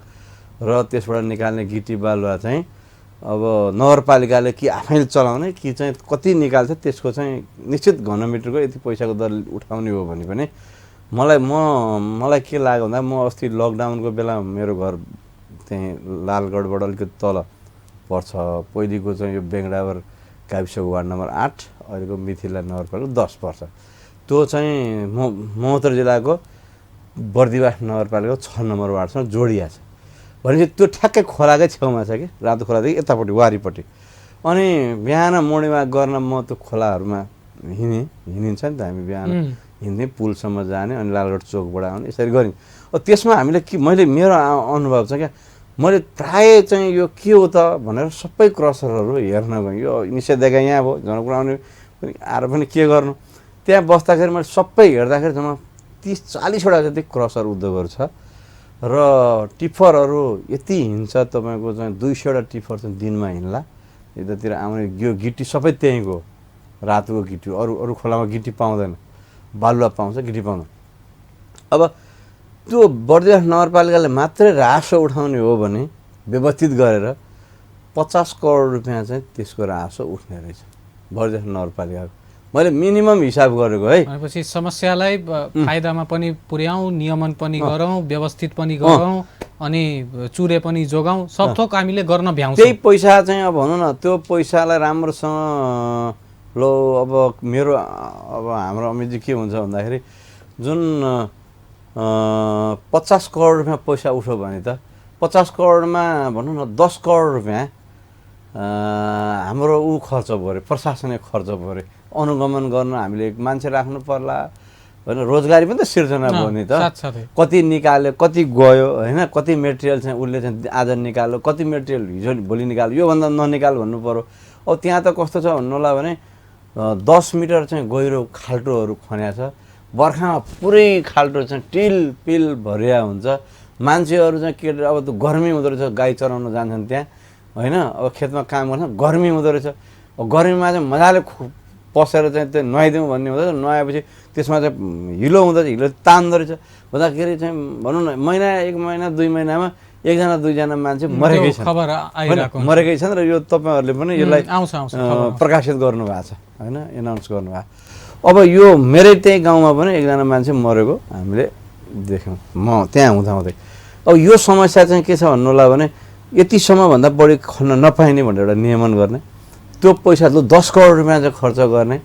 र त्यसबाट निकाल्ने गिटी बालुवा चाहिँ अब नगरपालिकाले कि आफैले चलाउने कि चाहिँ कति निकाल्छ त्यसको चाहिँ निश्चित घनमिटरको यति पैसाको दर उठाउने हो भने पनि मलाई के लाग्यो भन्दा म अस्ति लकडाउनको बेला मेरो घर त्यहीँ लालगढबाट अलिकति तल पर्छ पहिलेको चाहिँ यो बेङ्गडावर गाविसको वार्ड नम्बर 8 अहिलेको मिथिला नगरपालिका 10 पर्छ त्यो चाहिँ महोत्तर जिल्लाको बर्दिवास नगरपालिका 6 नम्बर वार्डसँग जोडिया छ भनेपछि त्यो ठ्याक्कै खोलाकै छेउमा छ कि रातो खोलादेखि यतापट्टि वारिपट्टि अनि बिहान मोर्निङमा गर्न म त्यो खोलाहरूमा हिँडिन्छ नि त हामी बिहान हिँड्ने पुलसम्म जाने अनि लालगढ चोकबाट आउने यसरी गऱ्यौँ त्यसमा हामीले मैले मेरो अनुभव छ क्या मैले प्राय चाहिँ यो के हो त भनेर सबै क्रसरहरू हेर्न गएँ यो निषेधाज्ञा यहाँ भयो जनकुरा आउने पनि आएर पनि के गर्नु त्यहाँ बस्दाखेरि मैले सबै हेर्दाखेरि जम्मा 30-40वटा जति क्रसर उद्योगहरू छ र टिफरहरू यति हिँड्छ तपाईँको चाहिँ 200वटा टिफर चाहिँ दिनमा हिँड्ला यतातिर आउने यो गिटी सबै त्यहीँको रातोको गिटी अरू खोलामा गिटी पाउँदैन बालुवा पाउँछ गिटी पाउँदैन अब त्यो बर्दिवास नगरपालिकाले मात्रै रासो उठाउने हो भने व्यवस्थित गरेर 50 करोड रुपियाँ चाहिँ त्यसको रासो उठ्ने रहेछ बर्दिवास नगरपालिकाको मैले मिनिमम हिसाब गरेको है भनेपछि समस्यालाई फाइदामा पनि पुर्याउँ नियमन पनि गरौँ व्यवस्थित पनि गरौँ अनि चुरे पनि जोगाउँ सब थोक हामीले गर्न भ्याउँछौँ त्यही पैसा चाहिँ अब भनौँ न त्यो पैसालाई राम्रोसँग लो अब मेरो अब हाम्रो अमितजी के हुन्छ भन्दाखेरि जुन 50 करोड रुपियाँ पैसा उठ्यो भने त 50 करोडमा भनौँ न 10 करोड रुपियाँ हाम्रो खर्च पऱ्यो प्रशासनिक खर्च पऱ्यो अनुगमन गर्न हामीले मान्छे राख्नु पर्ला होइन रोजगारी पनि त सिर्जना भयो नि त कति निकाल्यो कति गयो होइन कति मेटेरियल चाहिँ उसले चाहिँ आज निकाल्यो कति मेटेरियल हिजो भोलि निकाल्यो योभन्दा ननिकाल भन्नु पर्यो अब त्यहाँ त कस्तो छ भन्नु होला भने 10 मिटर चाहिँ गहिरो खाल्टोहरू खन्या छ बर्खामा पुरै खाल्टो चाहिँ टिल पिल भरिया हुन्छ मान्छेहरू चाहिँ के अब त्यो गर्मी हुँदो रहेछ गाई चराउन जान्छन् त्यहाँ होइन अब खेतमा काम गर्छ गर्मी हुँदो रहेछ गर्मीमा चाहिँ मजाले पसेर चाहिँ त्यो नुहाइदिउँ भन्ने हुँदैछ नुहाएपछि त्यसमा चाहिँ हिलो हुँदैछ हिलो तान्दो रहेछ भन्दाखेरि चाहिँ भनौँ न महिना 1 महिना 2 महिनामा 1-2जना मान्छे मरेकै छन् मरेकै छन् र यो तपाईँहरूले पनि यसलाई प्रकाशित गर्नुभएको छ होइन एनाउन्स गर्नुभएको अब यो मेरै त्यही गाउँमा पनि 1जना मान्छे मरेको हामीले देख्यौँ म त्यहाँ हुँदाहुँदै अब यो समस्या चाहिँ के छ भन्नु होला भने यतिसम्म भन्दा बढी खन्न नपाइने भनेर एउटा नियमन गर्ने त्यो पैसा 10 करोड रुपियाँ चाहिँ खर्च गर्ने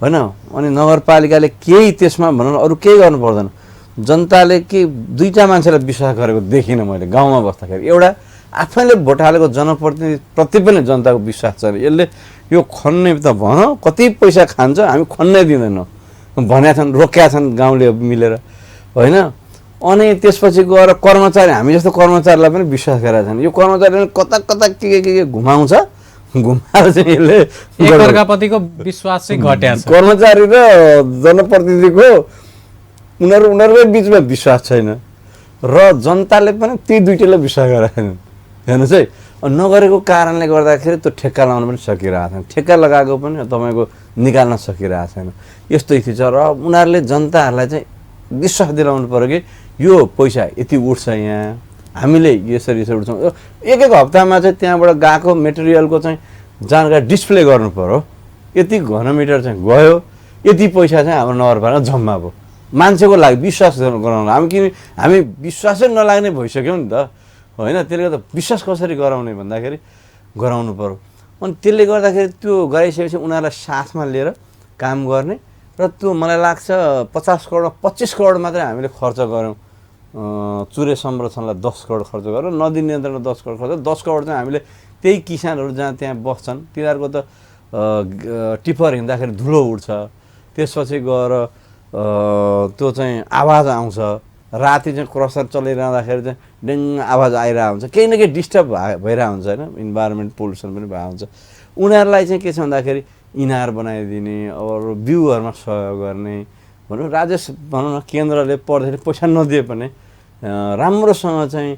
होइन अनि नगरपालिकाले केही त्यसमा भनौँ अरू केही गर्नु पर्दैन जनताले के 2टा मान्छेलाई विश्वास गरेको देखिनँ मैले गाउँमा बस्दाखेरि एउटा आफैले भोट हालेको जनप्रतिनिधि प्रति पनि जनताको विश्वास छैन यसले यो खन्ने त भनौँ कति पैसा खान्छ हामी खन्नै दिँदैनौँ भनेका छन् रोकेका छन् गाउँले मिलेर होइन अनि त्यसपछि गएर कर्मचारी हामी जस्तो कर्मचारीलाई पनि विश्वास गरेका छन् यो कर्मचारीले कता कता के घुमाउँछ घुमाएर चाहिँ यसले एकअर्काप्रतिको विश्वास चाहिँ घट्या छ कर्मचारी र जनप्रतिनिधिको उनीहरूकै बिचमा विश्वास छैन र जनताले पनि ती दुईटैलाई विश्वास गरेका छैनन् हेर्नुहोस् है नगरेको कारणले गर्दाखेरि त्यो ठेक्का लगाउन पनि सकिरहेको छैन ठेक्का लगाएको पनि तपाईँको निकाल्न सकिरहेको छैन यस्तो स्थिति छ र उनीहरूले जनताहरूलाई चाहिँ विश्वास दिलाउनु पर्यो कि यो पैसा यति उठ्छ यहाँ हामीले यसरी उठ्छौँ एक हप्तामा चाहिँ त्यहाँबाट गएको मेटेरियलको चाहिँ जानकारी डिस्प्ले गर्नु पर्यो यति घनमिटर चाहिँ गयो यति पैसा चाहिँ हाम्रो नगरपालिका जम्मा भयो मान्छेको लागि विश्वास गराउनु हामी विश्वासै नलाग्ने भइसक्यौँ नि त होइन त्यसले गर्दा विश्वास कसरी गराउने भन्दाखेरि गराउनु पर्यो अनि त्यसले गर्दाखेरि त्यो गराइसकेपछि उनीहरूलाई साथमा लिएर काम गर्ने र र त्यो मलाई लाग्छ 50 करोड 25 करोड मात्रै हामीले खर्च गऱ्यौँ चुरे संरक्षणलाई 10 करोड खर्च गरेर नदी नियन्त्रणमा 10 करोड खर्च 10 करोड चाहिँ हामीले त्यही किसानहरू जहाँ त्यहाँ बस्छन् तिनीहरूको त टिपर हिँड्दाखेरि धुलो उड्छ त्यसपछि गएर त्यो चाहिँ आवाज आउँछ राति चाहिँ क्रसर चलिरहँदाखेरि चाहिँ डेङ आवाज आइरहेको हुन्छ केही न केही डिस्टर्ब भइरहेको हुन्छ होइन इन्भाइरोमेन्ट पोल्युसन पनि भएको हुन्छ उनीहरूलाई चाहिँ के छ भन्दाखेरि इनार बनाइदिने अरू बिउहरूमा सहयोग गर्ने भनौँ राजेश भनौँ न केन्द्रले पर्दाखेरि पैसा नदिए पनि राम्रोसँग चाहिँ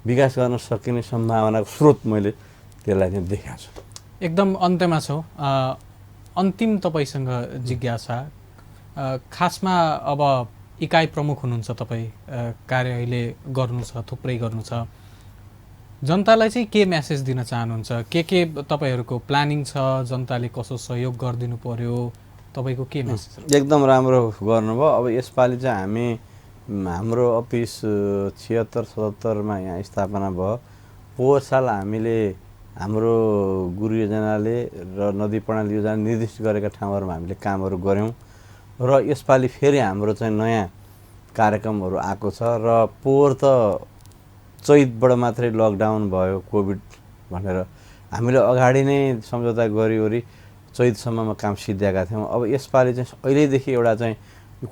विकास गर्न सकिने सम्भावनाको स्रोत मैले त्यसलाई चाहिँ देखाएको छु एकदम अन्त्यमा छौँ अन्तिम तपाईँसँग जिज्ञासा खासमा अब इकाइ प्रमुख हुनुहुन्छ तपाईँ कार्य अहिले गर्नु छ थुप्रै गर्नु छ जनतालाई चाहिँ के मेसेज दिन चाहनुहुन्छ के तपाईँहरूको प्लानिङ छ जनताले कसो सहयोग गरिदिनु पर्यो तपाईँको के मेसेज एकदम राम्रो गर्नुभयो अब यसपालि चाहिँ हामी हाम्रो अफिस 76-77 यहाँ स्थापना भयो पोहोर साल हामीले हाम्रो गुरु योजनाले र नदी प्रणाली योजना निर्दिष्ट गरेका ठाउँहरूमा हामीले कामहरू गऱ्यौँ र यसपालि फेरि हाम्रो चाहिँ नयाँ कार्यक्रमहरू आएको छ र पोहोर त चैतबाट मात्रै लकडाउन भयो कोभिड भनेर हामीले अगाडि नै सम्झौता गरिवरी चैतसम्ममा काम सिद्ध्याएका थियौँ अब यसपालि चाहिँ अहिलेदेखि एउटा चाहिँ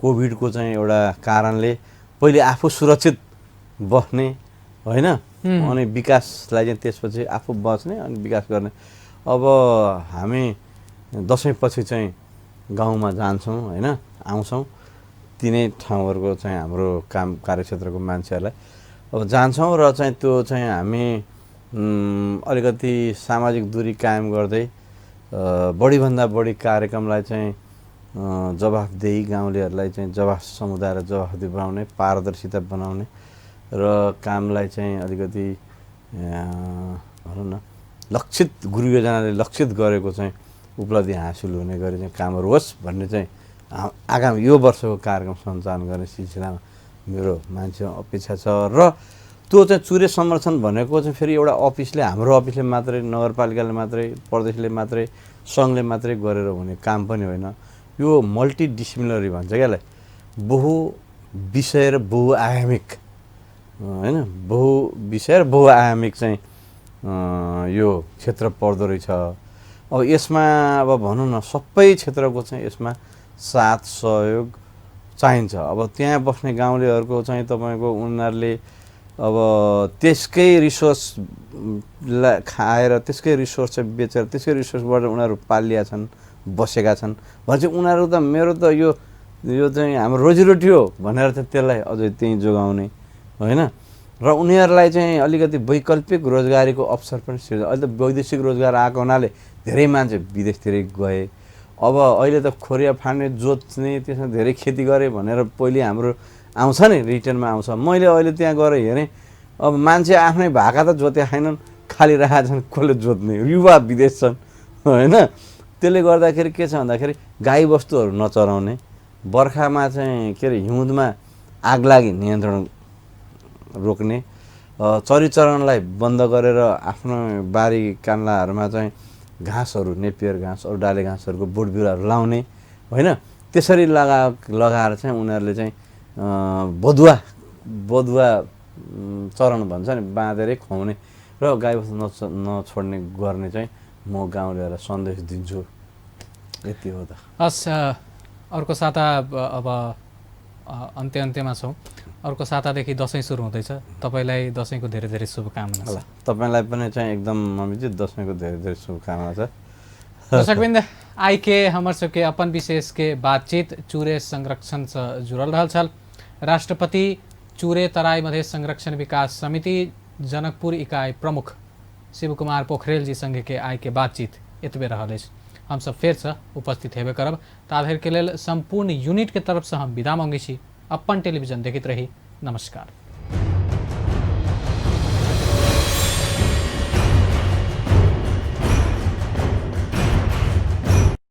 कोभिडको चाहिँ एउटा कारणले पहिले आफू सुरक्षित बस्ने होइन अनि विकासलाई चाहिँ त्यसपछि आफू बस्ने अनि विकास गर्ने अब हामी दसैँपछि चाहिँ गाउँमा जान्छौँ होइन आउँछौँ तिनै ठाउँहरूको चाहिँ हाम्रो काम कार्यक्षेत्रको मान्छेहरूलाई अब जान्छौँ र चाहिँ त्यो चाहिँ हामी अलिकति सामाजिक दूरी कायम गर्दै बढीभन्दा बढी कार्यक्रमलाई चाहिँ जवाफदेही गाउँलेहरूलाई चाहिँ समुदायलाई जवाफदेही बनाउने पारदर्शिता बनाउने र कामलाई चाहिँ अलिकति भनौँ न लक्षित गुरु योजनाले लक्षित गरेको चाहिँ उपलब्धि हासिल हुने गरी चाहिँ कामहरू होस् भन्ने चाहिँ आगामी यो वर्षको कार्यक्रम सञ्चालन गर्ने सिलसिलामा मेरो मान्छेमा अपेक्षा छ र त्यो चाहिँ चुरे संरक्षण भनेको चाहिँ फेरि एउटा अफिसले हाम्रो अफिसले मात्रै नगरपालिकाले मात्रै प्रदेशले मात्रै सङ्घले मात्रै गरेर हुने काम पनि होइन यो मल्टिडिसिप्लिनरी भन्छ क्या यसलाई बहुविषय र बहुआयामिक होइन बहुविषय र बहुआयामिक चाहिँ यो क्षेत्र पर्दो रहेछ अब यसमा अब भनौँ न सबै क्षेत्रको चाहिँ यसमा साथ सहयोग चाहिन्छ अब त्यहाँ बस्ने गाउँलेहरूको चाहिँ तपाईँको उनीहरूले अब त्यसकै रिसोर्सलाई खाएर त्यसकै रिसोर्स चाहिँ बेचेर त्यसकै रिसोर्सबाट उनीहरू पालिया छन् बसेका छन् भनेपछि उनीहरू त मेरो त यो चाहिँ हाम्रो रोजीरोटी हो भनेर चाहिँ त्यसलाई अझै त्यहीँ जोगाउने होइन र उनीहरूलाई चाहिँ अलिकति वैकल्पिक रोजगारीको अवसर पनि सिर्जना अहिले त वैदेशिक रोजगार आएको हुनाले धेरै मान्छे विदेशतिरै गए अब अहिले त खोरिया फान्ने जोत्ने त्यसमा धेरै खेती गरे भनेर पहिले हाम्रो आउँछ नि रिटर्नमा आउँछ मैले अहिले त्यहाँ गएर हेरेँ अब मान्छे आफ्नै भाका त जोते छैनन् खाली राखेका छन् कसले जोत्ने युवा विदेश छन् होइन त्यसले गर्दाखेरि के छ भन्दाखेरि गाईबस्तुहरू नचराउने बर्खामा चाहिँ के अरे हिउँदमा आगलागी नियन्त्रण रोक्ने चरिचरणलाई बन्द गरेर आफ्नो बारी कान्लाहरूमा चाहिँ घाँसहरू नेपियर घाँस अरू डाले घाँसहरूको बोट बिरुवाहरू लाउने होइन त्यसरी लगाएर चाहिँ उनीहरूले चाहिँ बदुवा चरण भन्छ नि बाँधेरै खुवाउने र गाईबस्तु नछोड्ने गर्ने चाहिँ म गाउँलेहरूलाई सन्देश दिन्छु यति हो त हस् अर्को साता अब अन्त्यमा छौँ अर्को सातादेखि दसैँ सुरु हुँदैछ तपाईँलाई दसैँको धेरै धेरै शुभकामना ल तपाईँलाई पनि चाहिँ एकदम मम्मीजी दसैँको धेरै धेरै शुभकामना छ दर्शकवृन्द आई के हमर सबके अपन विशेष के बातचीत चूरे संरक्षण से जुड़ल रहल छल राष्ट्रपति चूरे तराई मधेश संरक्षण विकास समिति जनकपुर इकाई प्रमुख शिव कुमार पोखरेल जी संगे के आई के बातचीत एतबे रहल अछि हम सब फेर से उपस्थित हेबे करब ताधर के लेल संपूर्ण यूनिट के तरफ से हम विदा मांगे छी अपन टेलीविजन देखित रही नमस्कार।